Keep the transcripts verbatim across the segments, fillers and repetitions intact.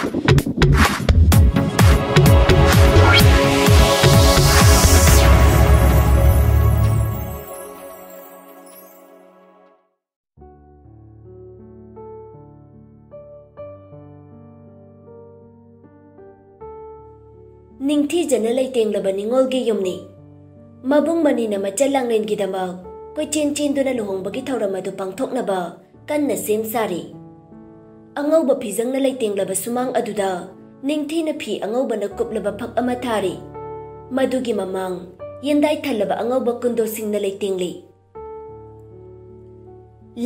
ꯅꯤꯡꯊꯤꯖꯅ ꯂꯩꯇꯦꯡꯂꯕ ꯅꯤꯉꯣꯜꯒꯤ ꯌꯨꯝꯅꯤ꯫ ꯃꯕꯨꯡ ꯃꯅꯤꯅ ꯃꯆꯜ ꯂꯥꯡꯂꯦꯟꯒꯤꯗꯃꯛ ꯀꯣꯏꯆꯦꯟ ꯆꯦꯟꯗꯨꯅ ꯂꯨꯍꯣꯡꯕꯒꯤ ꯊꯧꯔꯝ ꯑꯗꯨ ꯄꯥꯡꯊꯣꯛꯅꯕ ꯀꯟꯅ ꯁꯦꯝ ꯁꯥꯔꯤ꯫ ꯑꯉꯧꯕ ꯐꯤꯖꯪꯅ ꯂꯩꯇꯦꯡꯂꯕ ꯁꯨꯃꯥꯡ ꯑꯗꯨꯗ ꯅꯤꯡꯊꯤꯅ ꯐꯤ ꯑꯉꯧꯕꯅ ꯀꯨꯞꯂꯕ ꯐꯛ ꯑꯃ ꯊꯥꯔꯤ꯫ ꯃꯗꯨꯒꯤ ꯃꯃꯥꯡ ꯌꯦꯟꯗꯥꯏ ꯊꯜꯂꯕ ꯑꯉꯧꯕ ꯀꯨꯟꯗꯣꯁꯤꯡꯅ ꯂꯩꯇꯦꯡꯂꯤ꯫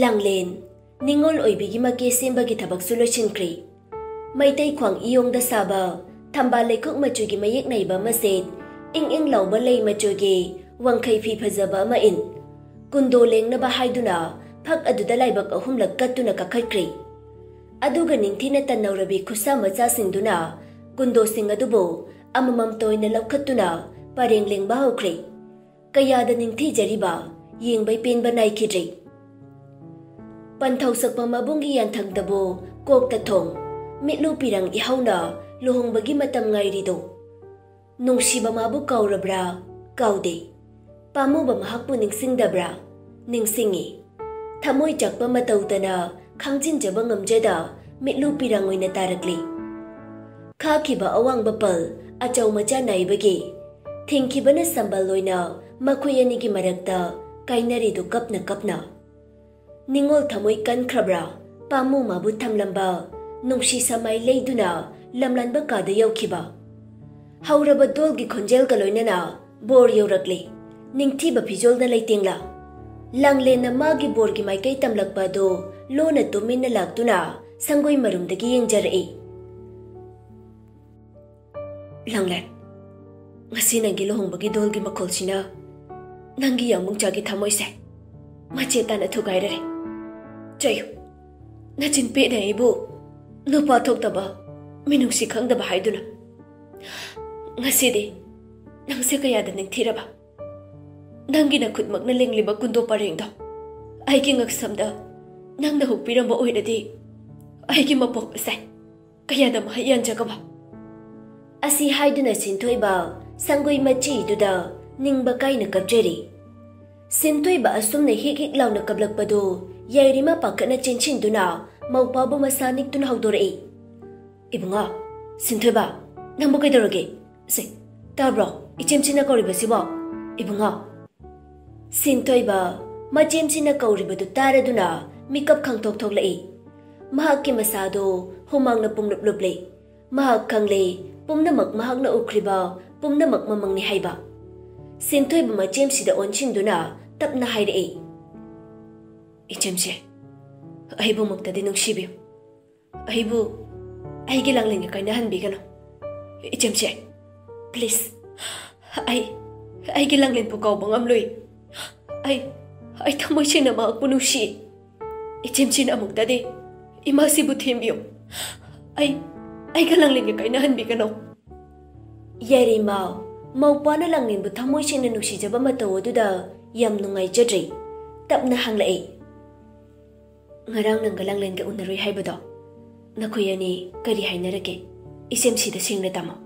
ꯂꯥꯡꯂꯦꯟ, ꯅꯤꯉꯣꯜ ꯑꯣꯏꯕꯤꯒꯤ ꯃꯀꯦ ꯁꯦꯝꯕꯒꯤ ꯊꯕꯛꯁꯨ ꯂꯣꯏꯁꯤꯟꯈ꯭ꯔꯦ꯫ ꯃꯩꯇꯩ ꯈ꯭ꯋꯥꯡ ꯏꯌꯣꯡꯗ ꯁꯥꯕ ꯊꯝꯕꯥꯜ ꯂꯩꯈꯣꯛ ꯃꯆꯨꯒꯤ ꯃꯌꯦꯛ ꯅꯥꯏꯕ ꯃꯁꯦꯠ, ꯏꯪ ꯏꯪ ꯂꯥꯎꯕ ꯂꯩ ꯃꯆꯨꯒꯤ ꯋꯥꯡꯈꯩ ꯐꯤ ꯐꯖꯕ ꯑꯃ ꯏꯟ, ꯀꯨꯟꯗꯣ ꯂꯦꯡꯅꯕ ꯍꯥꯏꯗꯨꯅ ꯐꯛ ꯑꯗꯨꯗ ꯂꯥꯏꯕꯛ ꯑꯍꯨꯝꯂꯛ ꯀꯠꯇꯨꯅ ꯀꯥꯈꯠꯈ꯭ꯔꯦ꯫ ꯑꯗꯨꯒ ꯅꯤꯡꯊꯤꯅ ꯇꯟꯅꯧꯔꯕꯤ ꯈꯨꯠꯁꯥ ꯃꯆꯥꯁꯤꯡꯗꯨꯅ ꯀꯨꯟꯗꯣꯁꯤꯡ ꯑꯗꯨꯕꯨ ꯑꯃꯃꯝꯇ ꯑꯣꯏꯅ ꯂꯧꯈꯠꯇꯨꯅ ꯄꯔꯦꯡ ꯂꯦꯡꯕ ꯍꯧꯈ꯭ꯔꯦ꯫ ꯀꯌꯥꯗ ꯅꯤꯡꯊꯤꯖꯔꯤꯕ, ꯌꯦꯡꯕꯩ ꯄꯦꯟꯕ ꯅꯥꯏꯈꯤꯗ꯭ꯔꯦ꯫ ꯄꯟꯊꯧ ꯁꯛꯄ ꯃꯕꯨꯡꯒꯤ ꯌꯥꯟꯊꯪꯗꯕꯨ ꯀꯣꯛꯇ ꯊꯣꯡ, ꯃꯤꯠꯂꯨ ꯄꯤꯔꯪ ꯏꯍꯧꯅ ꯂꯨꯍꯣꯡꯕꯒꯤ ꯃꯇꯝ ꯉꯥꯏꯔꯤꯗꯣ꯫ ꯅꯨꯡꯁꯤꯕ ꯃꯥꯕꯨ ꯀꯥꯎꯔꯕ꯭ꯔꯥ? ꯀꯥꯎꯗꯦ꯫ ꯄꯥꯝꯃꯨꯕ ꯃꯍꯥꯛꯄꯨ ꯅꯤꯡꯁꯤꯡꯗꯕ꯭ꯔꯥ? ꯅꯤꯡꯁꯤꯡꯉꯤ꯫ ꯊꯃꯣꯏ ꯆꯥꯛꯄ ꯃꯇꯧꯗꯅ ꯈꯪꯖꯤꯟꯖꯕ ꯉꯝꯖꯗ ꯃꯤꯠꯂꯨ ꯄꯤꯔꯪ ꯑꯣꯏꯅ ꯇꯥꯔꯛꯂꯤ꯫ ꯈꯥꯈꯤꯕ ꯑꯋꯥꯡꯕ ꯄꯜ ꯑꯆꯧ ꯃꯆꯥ ꯅꯥꯏꯕꯒꯤ ꯊꯤꯡꯈꯤꯕꯅ ꯁꯝꯕꯜ ꯑꯣꯏꯅ ꯃꯈꯣꯏ ꯑꯅꯤꯒꯤ ꯃꯔꯛꯇ ꯀꯥꯏꯅꯔꯤꯗꯨ ꯀꯞꯅ ꯀꯞꯅ꯫ ꯅꯤꯉꯣꯜ ꯊꯃꯣꯏ ꯀꯟꯈ꯭ꯔꯕ꯭ꯔꯥ? ꯄꯥꯝꯃꯨ ꯃꯥꯕꯨ ꯊꯝꯂꯝꯕ ꯅꯨꯡꯁꯤ ꯁꯃꯥꯏ ꯂꯩꯗꯨꯅ ꯂꯝꯂꯥꯟꯕ ꯀꯥꯗ ꯌꯧꯈꯤꯕ꯫ ꯍꯧꯔꯕ ꯗꯣꯜꯒꯤ ꯈꯣꯟꯖꯦꯜꯒ ꯂꯣꯏꯅꯅ ꯕꯣꯔ ꯌꯧꯔꯛꯂꯤ꯫ ꯅꯤꯡꯊꯤꯕ ꯐꯤꯖꯣꯜꯗ ꯂꯩꯇꯦꯡꯂꯥ꯫ ꯂꯥꯡꯂꯦꯟꯅ ꯃꯥꯒꯤ ꯕꯣꯔꯒꯤ ꯃꯥꯏꯀꯩ ꯇꯝꯂꯛꯄ ꯑꯗꯨ ꯂꯣꯟꯅ ꯇꯨꯃꯤꯟꯅ ꯂꯥꯛꯇꯨꯅ ꯁꯪꯒꯣꯏ ꯃꯔꯨꯝꯗꯒꯤ ꯌꯦꯡꯖꯔꯛꯏ꯫ ꯂꯥꯡꯂꯦꯟ, ꯉꯁꯤ ꯅꯪꯒꯤ ꯂꯨꯍꯣꯡꯕꯒꯤ ꯗꯣꯜꯒꯤ ꯃꯈꯣꯜꯁꯤꯅ ꯅꯪꯒꯤ ꯌꯥꯃꯨꯡꯆꯥꯒꯤ ꯊꯃꯣꯏꯁꯦ ꯃꯆꯦꯠ ꯇꯥꯅ ꯊꯨꯒꯥꯏꯔꯔꯦ꯫ ꯆꯩꯌꯨ, ꯅꯆꯤꯟ ꯄꯦꯠꯅ ꯑꯩꯕꯨ ꯅꯨꯄꯥ ꯊꯣꯛꯇꯕ, ꯃꯤꯅꯨꯡꯁꯤ ꯈꯪꯗꯕ ꯍꯥꯏꯗꯨꯅ꯫ ꯉꯁꯤꯗꯤ ꯅꯪꯁꯦ ꯀꯌꯥꯗ ꯅꯤꯡꯊꯤꯔꯕ꯫ ꯅꯪꯒꯤ ꯅꯈꯨꯠꯃꯛꯅ ꯂꯦꯡꯂꯤꯕ ꯀꯨꯟꯗꯣ ꯄꯔꯦꯡꯗꯣ ꯑꯩꯒꯤ ꯉꯛꯁꯝꯗ ꯅꯪꯅ ꯍꯨꯛꯄꯤꯔꯝꯕ ꯑꯣꯏꯔꯗꯤ ꯑꯩꯒꯤ ꯃꯄꯣꯛ ꯑꯁꯦ ꯀꯌꯥꯗ ꯃꯍꯩ ꯌꯥꯟꯖꯒꯕ? ꯑꯁꯤ ꯍꯥꯏꯗꯨꯅ ꯁꯤꯟꯊꯣꯏꯕ ꯁꯪꯒꯣꯏ ꯃꯆꯤꯗꯨꯗ ꯅꯤꯡꯕ ꯀꯥꯏꯅ ꯀꯞꯆꯔꯤ꯫ ꯁꯤꯟꯊꯣꯏꯕ ꯑꯁꯨꯝꯅ ꯍꯤꯛ ꯍꯤꯛ ꯂꯥꯎꯅ ꯀꯞꯂꯛꯄꯗꯨ ꯌꯥꯏꯔꯤꯃ ꯄꯥꯈꯠꯅ ꯆꯦꯟꯁꯤꯟꯗꯨꯅ ꯃꯧꯄꯥꯕꯨ ꯃꯁꯥ ꯅꯤꯛꯇꯨꯅ ꯍꯧꯗꯣꯔꯛꯏ꯫ "ꯏꯕꯨꯡꯉꯣ, ꯁꯤꯟꯊꯣꯏꯕ, ꯅꯪꯕꯨ ꯀꯩꯗꯧꯔꯒꯦ? ꯁꯦ, ꯇꯥꯕ꯭ꯔꯣ? ꯏꯆꯦꯝꯁꯤꯅ ꯀꯧꯔꯤꯕꯁꯤꯕꯣ? ꯏꯕꯨꯡꯉꯣ!" ꯁꯤꯟꯊꯣꯏꯕ ꯃꯆꯦꯝꯁꯤꯅ ꯀꯧꯔꯤꯕꯗꯨ ꯇꯥꯔꯗꯨꯅ ꯃꯤꯀꯞ ꯈꯪꯊꯣꯛ ꯊꯣꯛꯂꯛꯏ꯫ ꯃꯍꯥꯛꯀꯤ ꯃꯁꯥꯗꯨ ꯍꯨꯃꯥꯡꯅ ꯄꯨꯡꯂꯨꯞ ꯂꯨꯞꯂꯤ꯫ ꯃꯍꯥꯛ ꯈꯪꯂꯦ, ꯄꯨꯝꯅꯃꯛ ꯃꯍꯥꯛꯅ ꯎꯈ꯭ꯔꯤꯕ ꯄꯨꯝꯅꯃꯛ ꯃꯃꯪꯅꯤ ꯍꯥꯏꯕ꯫ ꯁꯤꯟꯊꯣꯏꯕ ꯃꯆꯦꯝꯁꯤꯗ ꯑꯣꯟꯁꯤꯟꯗꯨꯅ ꯇꯞꯅ ꯍꯥꯏꯔꯛꯏ, "ꯏꯆꯦꯝꯁꯦ, ꯑꯩꯕꯨꯃꯛꯇꯗꯤ ꯅꯨꯡꯁꯤꯕꯤꯌꯨ꯫ ꯑꯩꯕꯨ ꯑꯩꯒꯤ ꯂꯥꯡꯂꯦꯟꯒ ꯀꯥꯏꯅꯍꯟꯕꯤꯒꯅꯨ꯫ ꯏꯆꯦꯝꯁꯦ, please, ꯑꯩ, ꯑꯩꯒꯤ ꯂꯥꯡꯂꯦꯟꯕꯨ ꯀꯥꯎꯕ ꯉꯝꯂꯣꯏ꯫ ꯑꯩ, ꯑꯩ ꯊꯃꯣꯏ ꯁꯦꯡꯅ ꯃꯍꯥꯛꯄꯨ ꯅꯨꯡꯁꯤ꯫ ꯏꯆꯦꯝꯁꯤꯅ ꯑꯃꯨꯛꯇꯗꯤ ꯏꯃꯥꯁꯤꯕꯨ ꯊꯦꯝꯕꯤꯌꯨ꯫ ꯑꯩ, ꯑꯩꯒ ꯂꯥꯡꯂꯦꯟꯒ ꯀꯥꯏꯅꯍꯟꯕꯤꯒꯅꯨ꯫" ꯌꯥꯏꯔꯤꯃ ꯃꯧꯄꯥꯅ ꯂꯥꯡꯂꯦꯟꯕꯨ ꯊꯃꯣꯏ ꯁꯦꯡꯅ ꯅꯨꯡꯁꯤꯖꯕ ꯃꯇꯧ ꯑꯗꯨꯗ ꯌꯥꯝ ꯅꯨꯡꯉꯥꯏꯖꯗ꯭ꯔꯦ꯫ ꯇꯞꯅ ꯍꯪꯂꯛꯏ, "ꯉꯔꯥꯡ ꯅꯪꯒ ꯂꯥꯡꯂꯦꯟꯒ ꯎꯅꯔꯨꯏ ꯍꯥꯏꯕꯗꯣ, ꯅꯈꯣꯏ ꯑꯅꯤ ꯀꯔꯤ ꯍꯥꯏꯅꯔꯒꯦ? ꯏꯆꯦꯝꯁꯤꯗ ꯁꯦꯡꯅ ꯇꯝꯃꯣ꯫"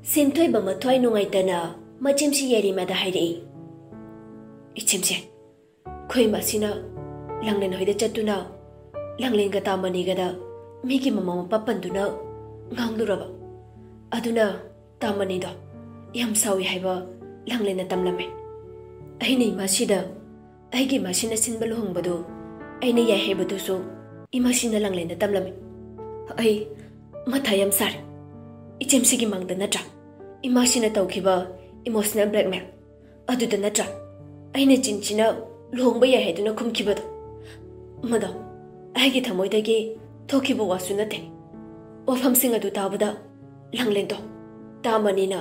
ꯁꯤꯟꯊꯣꯏꯕ ꯃꯊ꯭ꯋꯥꯏ ꯅꯨꯡꯉꯥꯏꯇꯅ ꯃꯆꯦꯝꯁꯤ ꯌꯥꯏꯔꯤꯃꯗ ꯍꯥꯏꯔꯛꯏ, "ꯏꯆꯦꯝꯁꯦ, ꯑꯩꯈꯣꯏ ꯃꯁꯤꯅ ꯂꯥꯡꯂꯦꯟ ꯍꯣꯏꯗ ꯆꯠꯇꯨꯅ ꯂꯥꯡꯂꯦꯟꯒ ꯇꯥꯃꯅꯤꯒꯗ ꯃꯤꯒꯤ ꯃꯃꯥ ꯃꯄꯥ ꯄꯟꯗꯨꯅ ꯉꯥꯡꯂꯨꯔꯕ꯫ ꯑꯗꯨꯅ ꯇꯥꯃꯅꯤꯗꯣ ꯌꯥꯝ ꯁꯥꯎꯏ ꯍꯥꯏꯕ ꯂꯥꯡꯂꯦꯟꯅ ꯇꯝꯂꯝꯃꯦ꯫ ꯑꯩꯅ ꯏꯃꯥꯁꯤꯗ ꯑꯩꯒꯤ ꯏꯃꯥꯁꯤꯅ ꯁꯤꯟꯕ ꯂꯨꯍꯣꯡꯕꯗꯨ ꯑꯩꯅ ꯌꯥꯏ ꯍꯥꯏꯕꯗꯨꯁꯨ ꯏꯃꯥꯁꯤꯅ ꯂꯥꯡꯂꯦꯟꯗ ꯇꯝꯂꯝꯃꯤ꯫ ꯑꯩ ꯃꯊꯥ ꯌꯥꯝ ꯁꯥꯔꯦ꯫ ꯏꯆꯦꯝꯁꯤꯒꯤ ꯃꯥꯡꯗ ꯅꯠꯇ꯭ꯔꯥ ꯏꯃꯥꯁꯤꯅ ꯇꯧꯈꯤꯕ emotional blackmail? ꯑꯗꯨꯗ ꯅꯠꯇ꯭ꯔꯥ ꯑꯩꯅ ꯆꯤꯟꯁꯤꯅ ꯂꯨꯍꯣꯡꯕ ꯌꯥꯏ ꯍꯥꯏꯗꯨꯅ ꯈꯨꯝꯈꯤꯕꯗꯣ? ꯃꯗꯣ ꯑꯩꯒꯤ ꯊꯃꯣꯏꯗꯒꯤ ꯊꯣꯛꯈꯤꯕ ꯋꯥꯁꯨ ꯅꯠꯇꯦ꯫" ꯋꯥꯐꯝꯁꯤꯡ ꯑꯗꯨ ꯇꯥꯕꯗ ꯂꯥꯡꯂꯦꯟꯗꯣ ꯇꯥꯃꯅꯤꯅ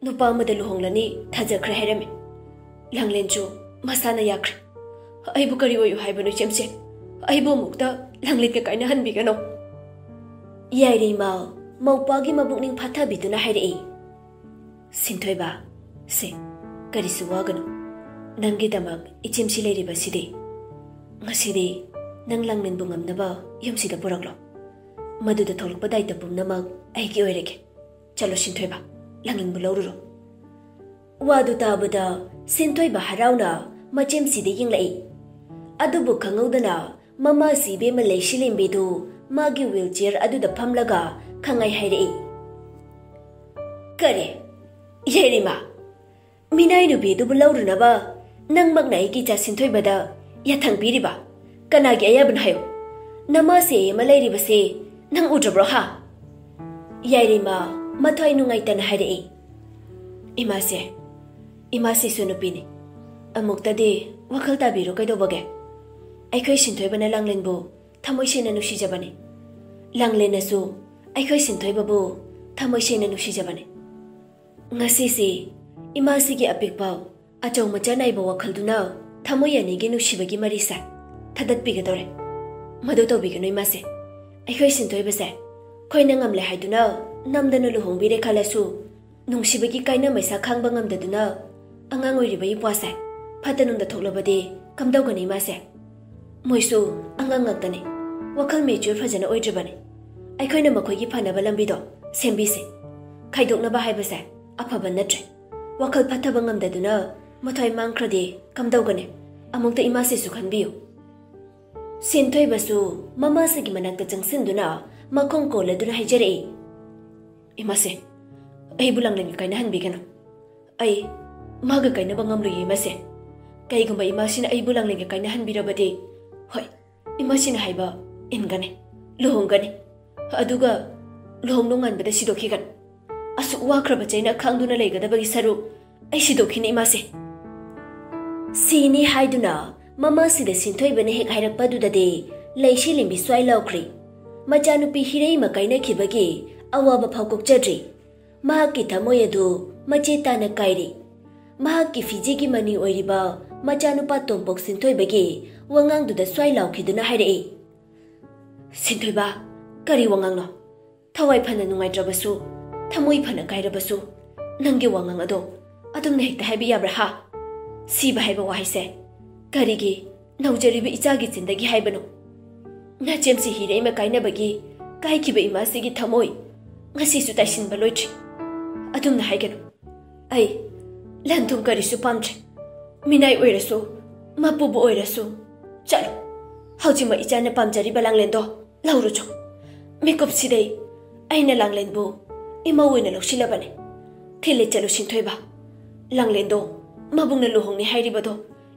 ꯅꯨꯄꯥ ꯑꯃꯗ ꯂꯨꯍꯣꯡꯂꯅꯤ ꯊꯥꯖꯈ꯭ꯔꯦ ꯍꯥꯏꯔꯝꯃꯤ꯫ ꯂꯥꯡꯂꯦꯟꯁꯨ ꯃꯁꯥꯅ ꯌꯥꯈ꯭ꯔꯦ꯫ ꯑꯩꯕꯨ ꯀꯔꯤ ꯑꯣꯏꯌꯨ ꯍꯥꯏꯕꯅꯣ ꯏꯆꯦꯝꯁꯦ? ꯑꯩꯕꯨ ꯑꯃꯨꯛꯇ ꯂꯥꯡꯂꯦꯟꯒ ꯀꯥꯏꯅꯍꯟꯕꯤꯒꯅꯨ꯫ ꯌꯥꯏꯔꯤꯃ ꯃꯧꯄꯥꯒꯤ ꯃꯕꯨꯛꯅꯤꯡ ꯐꯥꯊꯕꯤꯗꯨꯅ ꯍꯥꯏꯔꯛꯏ, "ꯁꯤꯟꯊꯣꯏꯕ, ꯁꯦ, ꯀꯔꯤꯁꯨ ꯋꯥꯒꯅꯨ꯫ ꯅꯪꯒꯤꯗꯃꯛ ꯏꯆꯦꯝꯁꯤ ꯂꯩꯔꯤꯕꯁꯤꯗꯤ꯫ ꯉꯁꯤꯗꯤ ꯅꯪ ꯂꯥꯡꯂꯦꯟꯕꯨ ꯉꯝꯅꯕ ꯌꯨꯝꯁꯤꯗ ꯄꯨꯔꯛꯂꯣ꯫ ꯃꯗꯨꯗ ꯊꯣꯛꯂꯛꯄ ꯗꯥꯏꯇ ꯄꯨꯝꯅꯃꯛ ꯑꯩꯒꯤ ꯑꯣꯏꯔꯒꯦ꯫ ꯆꯠꯂꯣ ꯁꯤꯟꯊꯣꯏꯕ, ꯂꯥꯡꯂꯦꯟꯕꯨ ꯂꯧꯔꯨꯔꯣ꯫ ꯋꯥꯗꯨ ꯇꯥꯕꯗ ꯁꯤꯟꯊꯣꯏꯕ ꯍꯔꯥꯎꯅ ꯃꯆꯦꯝꯁꯤꯗ ꯌꯦꯡꯂꯛꯏ꯫ ꯑꯗꯨꯕꯨ ꯈꯪꯍꯧꯗꯅ ꯃꯃꯥꯁꯤ ꯏꯕꯦꯝꯃ ꯂꯩꯁꯤꯂꯦꯝꯕꯤꯗꯨ ꯃꯥꯒꯤ ꯋꯤꯜ ꯆꯤꯌꯔ ꯑꯗꯨꯗ ꯐꯝꯂꯒ ꯈꯪꯍꯥꯏ ꯍꯥꯏꯔꯛꯏ꯫ "ꯀꯔꯤ? ꯌꯥꯏꯔꯤꯃ, ꯃꯤꯅꯥꯏ ꯅꯨꯄꯤ ꯑꯗꯨꯕꯨ ꯂꯧꯔꯨꯅꯕ ꯅꯪꯃꯛꯅ ꯑꯩꯒꯤ ꯏꯆꯥ ꯁꯤꯟꯊꯣꯏꯕꯗ ꯌꯥꯊꯪ ꯄꯤꯔꯤꯕ? ꯀꯅꯥꯒꯤ ꯑꯌꯥꯕꯅꯣ ꯍꯥꯏꯌꯨ? ꯅꯃꯥꯁꯤ ꯑꯩ ꯑꯃ ꯂꯩꯔꯤꯕꯁꯦ ꯅꯪ ꯎꯗ꯭ꯔꯕ꯭ꯔꯣ ꯍꯥ?" ꯌꯥꯏꯔꯤꯃ ꯃꯊ꯭ꯋꯥꯏ ꯅꯨꯡꯉꯥꯏꯇꯅ ꯍꯥꯏꯔꯛꯏ꯫ "ꯏꯃꯥꯁꯦ, ꯏꯃꯥꯁꯤꯁꯨ ꯅꯨꯄꯤꯅꯤ꯫ ꯑꯃꯨꯛꯇꯗꯤ ꯋꯥꯈꯜ ꯇꯥꯕꯤꯔꯣ ꯀꯩꯗꯧꯕꯒꯦ? ꯑꯩꯈꯣꯏ ꯁꯤꯟꯊꯣꯏꯕꯅ ꯂꯥꯡꯂꯦꯟꯕꯨ ꯊꯃꯣꯏ ꯁꯦꯡꯅ ꯅꯨꯡꯁꯤꯖꯕꯅꯤ꯫ ꯂꯥꯡꯂꯦꯟꯅꯁꯨ ꯑꯩꯈꯣꯏ ꯁꯤꯟꯊꯣꯏꯕꯕꯨ ꯊꯃꯣꯏ ꯁꯦꯡꯅ ꯅꯨꯡꯁꯤꯖꯕꯅꯤ꯫ ꯉꯁꯤꯁꯤ ꯏꯃꯥꯁꯤꯒꯤ ꯑꯄꯤꯛꯄ ꯑꯆꯧ ꯃꯆꯥ ꯅꯥꯏꯕ ꯋꯥꯈꯜꯗꯨꯅ ꯊꯃꯣꯏ ꯑꯅꯤꯒꯤ ꯅꯨꯡꯁꯤꯕꯒꯤ ꯃꯔꯤꯁꯦ ꯊꯗꯠꯄꯤꯒꯗꯧꯔꯦ꯫ ꯃꯗꯨ ꯇꯧꯕꯤꯒꯅꯨ ꯏꯃꯥꯁꯦ꯫ ꯑꯩꯈꯣꯏ ꯁꯤꯟꯊꯣꯏꯕꯁꯦ ꯑꯩꯈꯣꯏꯅ ꯉꯝꯂꯦ ꯍꯥꯏꯗꯨꯅ ꯅꯝꯗꯅ ꯂꯨꯍꯣꯡꯕꯤꯔꯦ ꯈꯜꯂꯁꯨ, ꯅꯨꯡꯁꯤꯕꯒꯤ ꯀꯥꯏꯅ ꯃꯩꯁꯥ ꯈꯥꯡꯕ ꯉꯝꯗꯗꯨꯅ ꯑꯉꯥꯡ ꯑꯣꯏꯔꯤꯕ ꯏꯄ꯭ꯋꯥꯁꯦ ꯐꯠꯇ ꯅꯨꯡꯗ ꯊꯣꯛꯂꯕꯗꯤ ꯀꯝꯗꯧꯒꯅꯤ ꯏꯃꯥꯁꯦ? ꯃꯣꯏꯁꯨ ꯑꯉꯥꯡ ꯉꯥꯛꯇꯅꯤ, ꯋꯥꯈꯜ ꯃꯦꯆ꯭ꯌꯨꯔ ꯐꯖꯅ ꯑꯣꯏꯗ꯭ꯔꯤꯕꯅꯤ꯫ ꯑꯩꯈꯣꯏꯅ ꯃꯈꯣꯏꯒꯤ ꯐꯅꯕ ꯂꯝꯕꯤꯗꯣ ꯁꯦꯝꯕꯤꯁꯦ꯫ ꯈꯥꯏꯗꯣꯛꯅꯕ ꯍꯥꯏꯕꯁꯦ ꯑꯐꯕ ꯅꯠꯇ꯭ꯔꯦ꯫ ꯋꯥꯈꯜ ꯐꯠꯇꯕ ꯉꯝꯗꯗꯨꯅ ꯃꯊ꯭ꯋꯥꯏ ꯃꯥꯡꯈ꯭ꯔꯗꯤ ꯀꯝꯗꯧꯒꯅꯤ? ꯑꯃꯨꯛꯇ ꯏꯃꯥꯁꯤꯁꯨ ꯈꯟꯕꯤꯌꯨ꯫" ꯁꯤꯟꯊꯣꯏꯕꯁꯨ ꯃꯃꯥꯁꯤꯒꯤ ꯃꯅꯥꯛꯇ ꯆꯪꯁꯤꯟꯗꯨꯅ ꯃꯈꯣꯡ ꯀꯣꯜꯂꯗꯨꯅ ꯍꯥꯏꯖꯔꯛꯏ꯫ "ꯏꯃꯥꯁꯦ, ꯑꯩꯕꯨ ꯂꯥꯡꯂꯦꯟꯒ ꯀꯥꯏꯅꯍꯟꯕꯤꯒꯅꯨ꯫ ꯑꯩ ꯃꯥꯒ ꯀꯥꯏꯅꯕ ꯉꯝꯂꯣꯏꯌꯦ ꯏꯃꯥꯁꯦ꯫ ꯀꯩꯒꯨꯝꯕ ꯏꯃꯥꯁꯤꯅ ꯑꯩꯕꯨ ꯂꯥꯡꯂꯦꯟꯒ ꯀꯥꯏꯅꯍꯟꯕꯤꯔꯕꯗꯤ, ꯍꯣꯏ, ꯏꯃꯥꯁꯤꯅ ꯍꯥꯏꯕ ꯏꯟꯒꯅꯤ, ꯂꯨꯍꯣꯡꯒꯅꯤ꯫ ꯑꯗꯨꯒ ꯂꯨꯍꯣꯡ ꯅꯣꯡꯉꯥꯟꯕꯗ ꯁꯤꯗꯣꯛꯈꯤꯒꯅꯤ꯫ ꯑꯁꯨꯛ ꯋꯥꯈ꯭ꯔꯕ ꯆꯩꯅ ꯈꯥꯡꯗꯨꯅ ꯂꯩꯒꯗꯕꯒꯤ ꯁꯔꯨꯛ ꯑꯩ ꯁꯤꯗꯣꯛꯈꯤꯅꯤ ꯏꯃꯥꯁꯦ꯫" ꯁꯤꯅꯤ ꯍꯥꯏꯗꯨꯅ ꯃꯃꯥꯁꯤꯗ ꯁꯤꯟꯊꯣꯏꯕꯅ ꯍꯦꯛ ꯍꯥꯏꯔꯛꯄꯗꯨꯗꯗꯤ ꯂꯩꯁꯤꯂꯦꯝꯕꯤ ꯁ꯭ꯋꯥꯏ ꯂꯥꯎꯈ꯭ꯔꯤ꯫ ꯃꯆꯥꯅꯨꯄꯤ ꯍꯤꯔꯩꯃ ꯀꯥꯏꯅꯈꯤꯕꯒꯤ ꯑꯋꯥꯕ ꯐꯥꯎ ꯀꯣꯛꯆꯗ꯭ꯔꯤ꯫ ꯃꯍꯥꯛꯀꯤ ꯊꯃꯣꯏ ꯑꯗꯨ ꯃꯆꯦ ꯇꯥꯅ ꯀꯥꯏꯔꯤ꯫ ꯃꯍꯥꯛꯀꯤ ꯐꯤꯖꯤꯒꯤ ꯃꯅꯤ ꯑꯣꯏꯔꯤꯕ ꯃꯆꯥꯅꯨꯄꯥ ꯇꯣꯝꯄꯣꯛ ꯁꯤꯟꯊꯣꯏꯕꯒꯤ ꯋꯥꯉꯥꯡꯗꯨꯗ ꯁ꯭ꯋꯥꯏ ꯂꯥꯎꯈꯤꯗꯨꯅ ꯍꯥꯏꯔꯛꯏ꯫ "ꯁꯤꯟꯊꯣꯏꯕ, ꯀꯔꯤ ꯋꯥꯉꯥꯡꯅꯣ? ꯊꯋꯥꯏ ꯐꯅ ꯅꯨꯡꯉꯥꯏꯇ꯭ꯔꯕꯁꯨ, ꯊꯃꯣꯏ ꯐꯅ ꯀꯥꯏꯔꯕꯁꯨ, ꯅꯪꯒꯤ ꯋꯥꯉꯥꯡ ꯑꯗꯣ ꯑꯗꯨꯝꯅ ꯍꯦꯛꯇ ꯍꯥꯏꯕ ꯌꯥꯕ꯭ꯔꯥ ꯍꯥ? ꯁꯤꯕ ꯍꯥꯏꯕ ꯋꯥꯍꯩꯁꯦ ꯀꯔꯤꯒꯤ ꯅꯧꯖꯔꯤꯕ ꯏꯆꯥꯒꯤ ꯆꯤꯟꯗꯒꯤ ꯍꯥꯏꯕꯅꯣ? ꯅꯆꯦꯝꯁꯤ ꯍꯤꯔꯩꯃ ꯀꯥꯏꯅꯕꯒꯤ ꯀꯥꯏꯈꯤꯕ ꯏꯃꯥꯁꯤꯒꯤ ꯊꯃꯣꯏ ꯉꯁꯤꯁꯨ ꯇꯥꯏꯁꯤꯟꯕ ꯂꯣꯏꯗ꯭ꯔꯤ꯫ ꯑꯗꯨꯝꯅ ꯍꯥꯏꯒꯅꯨ꯫ ꯑꯩ ꯂꯟ ꯊꯨꯝ ꯀꯔꯤꯁꯨ ꯄꯥꯝꯗ꯭ꯔꯦ꯫ ꯃꯤꯅꯥꯏ ꯑꯣꯏꯔꯁꯨ, ꯃꯄꯨꯕꯨ ꯑꯣꯏꯔꯁꯨ, ꯆꯠꯂꯣ꯫ ꯍꯧꯖꯤꯛꯃꯛ ꯏꯆꯥꯅ ꯄꯥꯝꯖꯔꯤꯕ ꯂꯥꯡꯂꯦꯟꯗꯣ ꯂꯧꯔꯨꯆꯣ꯫ ꯃꯤꯀꯨꯞꯁꯤꯗꯩ ꯑꯩꯅ ꯂꯥꯡꯂꯦꯟꯕꯨ ꯏꯃꯧ ꯑꯣꯏꯅ ꯂꯧꯁꯤꯜꯂꯕꯅꯦ꯫ ꯊꯤꯜꯂꯦ ꯆꯠꯂꯨ ꯁꯤꯟꯊꯣꯏꯕ꯫ ꯂꯥꯡꯂꯦꯟꯗꯣ ꯃꯕꯨꯡꯅ ꯂꯨꯍꯣꯡꯅꯤ ꯍꯥꯏꯔꯤꯕꯗꯣ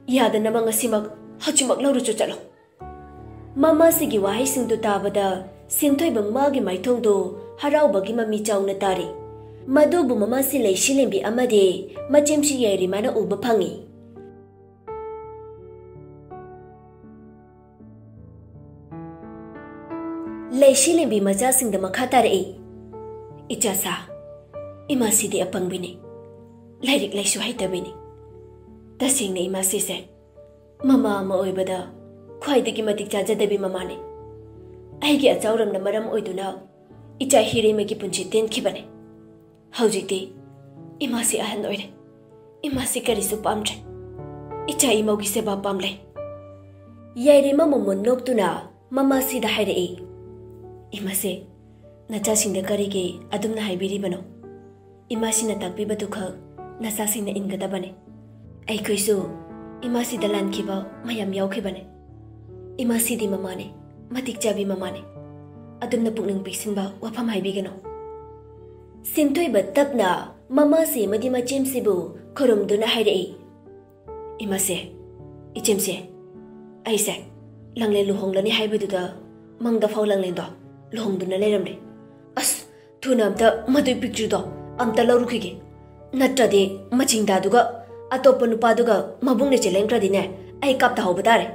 ꯌꯥꯗꯅꯕ ꯉꯁꯤꯃꯛ, ꯍꯧꯖꯤꯛꯃꯛ ꯂꯧꯔꯨꯆꯣ ꯆꯠꯂꯣ꯫ ꯃꯃꯥꯁꯤꯒꯤ ꯋꯥꯍꯩꯁꯤꯡꯗꯨ ꯇꯥꯕꯗ ꯁꯤꯟꯊꯣꯏꯕ ꯃꯥꯒꯤ ꯃꯥꯏꯊꯣꯡꯗꯨ ꯍꯔꯥꯎꯕꯒꯤ ꯃꯃꯤ ꯆꯥꯎꯅ ꯇꯥꯔꯤ꯫ ꯃꯗꯨꯕꯨ ꯃꯃꯥꯁꯤ ꯂꯩꯁꯤꯂꯦꯝꯕꯤ ꯑꯃꯗꯤ ꯃꯆꯦꯝꯁꯤ ꯌꯥꯏꯔꯤꯃꯥꯅ ꯎꯕ ꯐꯪꯏ꯫ ꯂꯩꯁꯤꯂꯦꯝꯕꯤ ꯃꯆꯥꯁꯤꯡꯗ ꯃꯈꯥ ꯇꯥꯔꯛꯏ꯫ ꯏꯆꯥꯁꯥ, ꯏꯃꯥꯁꯤꯗꯤ ꯑꯄꯪꯕꯤꯅꯤ꯫ ꯂꯥꯏꯔꯤꯛ ꯂꯥꯏꯁꯨ ꯍꯩꯇꯕꯤꯅꯤ꯫ ꯇꯁꯦꯡꯅ ꯏꯃꯥꯁꯤꯁꯦ ꯃꯃꯥ ꯑꯃ ꯑꯣꯏꯕꯗ ꯈ꯭ꯋꯥꯏꯗꯒꯤ ꯃꯇꯤꯛ ꯆꯥꯖꯗꯕꯤ ꯃꯃꯥꯅꯤ꯫ ꯑꯩꯒꯤ ꯑꯆꯥꯎꯔꯝꯅ ꯃꯔꯝ ꯑꯣꯏꯗꯨꯅ ꯏꯆꯥ ꯍꯤꯔꯦꯝꯃꯒꯤ ꯄꯨꯟꯁꯤ ꯇꯦꯟꯈꯤꯕꯅꯤ꯫ ꯍꯧꯖꯤꯛꯇꯤ ꯏꯃꯥꯁꯤ ꯑꯍꯟ ꯑꯣꯏꯔꯦ꯫ ꯏꯃꯥꯁꯤ ꯀꯔꯤꯁꯨ ꯄꯥꯝꯗ꯭ꯔꯦ꯫ ꯏꯆꯥ ꯏꯃꯧꯒꯤ ꯁꯦꯕꯥ ꯄꯥꯝꯂꯦ꯫ ꯌꯥꯏꯔꯤꯃ ꯃꯃꯣꯟ ꯅꯣꯛꯇꯨꯅ ꯃꯃꯥꯁꯤꯗ ꯍꯥꯏꯔꯛꯏ, "ꯏꯃꯥꯁꯦ, ꯅꯆꯥꯁꯤꯡꯗ ꯀꯔꯤꯒꯤ ꯑꯗꯨꯝꯅ ꯍꯥꯏꯕꯤꯔꯤꯕꯅꯣ? ꯏꯃꯥꯁꯤꯅ ꯇꯥꯛꯄꯤꯕꯗꯨꯈꯛ ꯅꯆꯥꯁꯤꯡꯅ ꯏꯟꯒꯗꯕꯅꯤ꯫ ꯑꯩꯈꯣꯏꯁꯨ ꯏꯃꯥꯁꯤꯗ ꯂꯥꯟꯈꯤꯕ ꯃꯌꯥꯝ ꯌꯥꯎꯈꯤꯕꯅꯤ꯫ ꯏꯃꯥꯁꯤꯗꯤ ꯃꯃꯥꯅꯤ, ꯃꯇꯤꯛ ꯆꯥꯕꯤ ꯃꯃꯥꯅꯤ꯫ ꯑꯗꯨꯝꯅ ꯄꯨꯛꯅꯤꯡ ꯄꯤꯛꯁꯤꯟꯕ ꯋꯥꯐꯝ ꯍꯥꯏꯕꯤꯒꯅꯨ꯫" ꯁꯤꯟꯊꯣꯏꯕ ꯇꯞꯅ ꯃꯃꯥꯁꯤ ꯑꯃꯗꯤ ꯃꯆꯦꯝꯁꯤꯕꯨ ꯈꯨꯔꯨꯝꯗꯨꯅ ꯍꯥꯏꯔꯛꯏ, "ꯏꯃꯥꯁꯦ, ꯏꯆꯦꯝꯁꯦ, ꯑꯩꯁꯦ ꯂꯥꯡꯂꯦꯟ ꯂꯨꯍꯣꯡꯂꯅꯤ ꯍꯥꯏꯕꯗꯨꯗ ꯃꯪꯗ ꯐꯥꯎ ꯂꯥꯡꯂꯦꯟꯗꯣ ꯂꯨꯍꯣꯡꯗꯨꯅ ꯂꯩꯔꯝꯂꯦ꯫ ꯑꯁ, ꯊꯨꯅ ꯑꯝꯇ ꯃꯗꯨꯏ ꯄꯤꯛꯇ꯭ꯔꯨꯗꯣ ꯑꯝꯇ ꯂꯧꯔꯨꯈꯤꯒꯦ꯫ ꯅꯠꯇ꯭ꯔꯗꯤ ꯃꯆꯤꯡꯗꯥꯗꯨꯒ ꯑꯇꯣꯞꯄ ꯅꯨꯄꯥꯗꯨꯒ ꯃꯕꯨꯡꯅ ꯆꯦꯜꯍꯟꯈ꯭ꯔꯗꯤꯅꯦ, ꯑꯩ ꯀꯥꯞꯇꯍꯧꯕ ꯇꯥꯔꯦ꯫"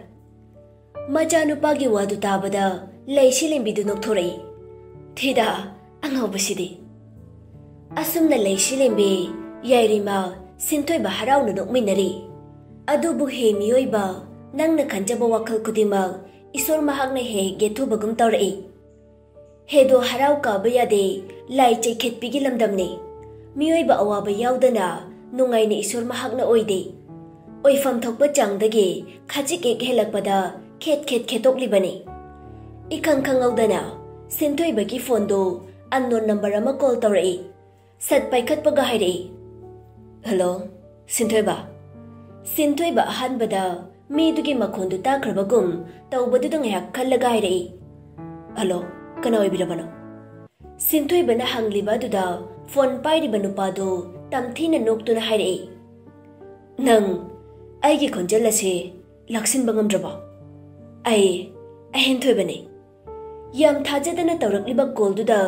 ꯃꯆꯥꯅꯨꯄꯥꯒꯤ ꯋꯥꯗꯨ ꯇꯥꯕꯗ ꯂꯩꯁꯤꯂꯦꯝꯕꯤꯗꯨ ꯅꯣꯛꯊꯣꯔꯛꯏ꯫ "ꯊꯤꯗ, ꯑꯉꯥꯎꯕꯁꯤꯗꯤ꯫" ꯑꯁꯨꯝꯅ ꯂꯩꯁꯤꯂꯦꯝꯕꯤ, ꯌꯥꯏꯔꯤꯃ, ꯁꯤꯟꯊꯣꯏꯕ ꯍꯔꯥꯎꯅ ꯅꯣꯛꯃꯤꯟꯅꯔꯤ꯫ "ꯑꯗꯨꯕꯨ ꯍꯦ ꯃꯤꯑꯣꯏꯕ, ꯅꯪꯅ ꯈꯟꯖꯕ ꯋꯥꯈꯜ ꯈꯨꯗꯤꯡꯃꯛ ꯏꯁꯣꯔ ꯃꯍꯥꯛꯅ ꯍꯦꯛ ꯍꯦꯛ ꯌꯦꯠꯊꯨꯕꯒꯨꯝ ꯇꯧꯔꯛꯏ꯫ ꯍꯦꯗꯣ ꯍꯔꯥꯎ ꯀꯥꯕ ꯌꯥꯗꯦ, ꯂꯥꯏ ꯆꯩꯈꯦꯠꯄꯤꯒꯤ ꯂꯝꯗꯝꯅꯤ꯫ ꯃꯤꯑꯣꯏꯕ ꯑꯋꯥꯕ ꯌꯥꯎꯗꯅ ꯅꯨꯡꯉꯥꯏꯅ ꯏꯁꯣꯔ ꯃꯍꯥꯛꯅ ꯑꯣꯏꯗꯦ꯫ ꯑꯣꯏꯐꯝ ꯊꯣꯛꯄ ꯆꯥꯡꯗꯒꯤ ꯈꯖꯤꯛ ꯍꯦꯛ ꯍꯦꯜꯂꯛꯄꯗ ꯈꯦꯠ ꯈꯦꯠ ꯈꯦꯠꯇꯣꯛꯂꯤꯕꯅꯤ꯫" ꯏꯈꯪ ꯈꯪꯍꯧꯗꯅ ꯁꯤꯟꯊꯣꯏꯕꯒꯤ ꯐꯣꯟꯗꯨ ꯑꯟꯅꯣꯟ ꯅꯝꯕꯔ ꯑꯃ ꯀꯣꯜ ꯇꯧꯔꯛꯏ꯫ ꯁꯠ ꯄꯥꯏꯈꯠꯄꯒ ꯍꯥꯏꯔꯛꯏ, "ꯍꯜꯂꯣ, ꯁꯤꯟꯊꯣꯏꯕ?" ꯁꯤꯟꯊꯣꯏꯕ ꯑꯍꯥꯟꯕꯗ ꯃꯤꯗꯨꯒꯤ ꯃꯈꯣꯟꯗꯨ ꯇꯥꯈ꯭ꯔꯕꯒꯨꯝ ꯇꯧꯕꯗꯨꯗ ꯉꯥꯏꯍꯥꯛ ꯈꯜꯂꯒ ꯍꯥꯏꯔꯛꯏ, "ꯍꯜꯂꯣ, ꯀꯅꯥ ꯑꯣꯏꯕꯤꯔꯕꯅꯣ?" ꯁꯤꯟꯊꯣꯏꯕꯅ ꯍꯪꯂꯤꯕ ꯑꯗꯨꯗ ꯐꯣꯟ ꯄꯥꯏꯔꯤꯕ ꯅꯨꯄꯥꯗꯨ ꯇꯝꯊꯤꯅ ꯅꯣꯛꯇꯨꯅ ꯍꯥꯏꯔꯛꯏ, "ꯅꯪ ꯑꯩꯒꯤ ꯈꯣꯟꯖꯦꯜ ꯑꯁꯤ ꯂꯥꯛꯁꯤꯟꯕ ꯉꯝꯗ꯭ꯔꯕꯣ? ꯑꯩ ꯑꯍꯦꯟꯊꯣꯏꯕꯅꯤ꯫" ꯌꯥꯝ ꯊꯥꯖꯗꯅ ꯇꯧꯔꯛꯂꯤꯕ ꯀꯣꯜꯗꯨꯗ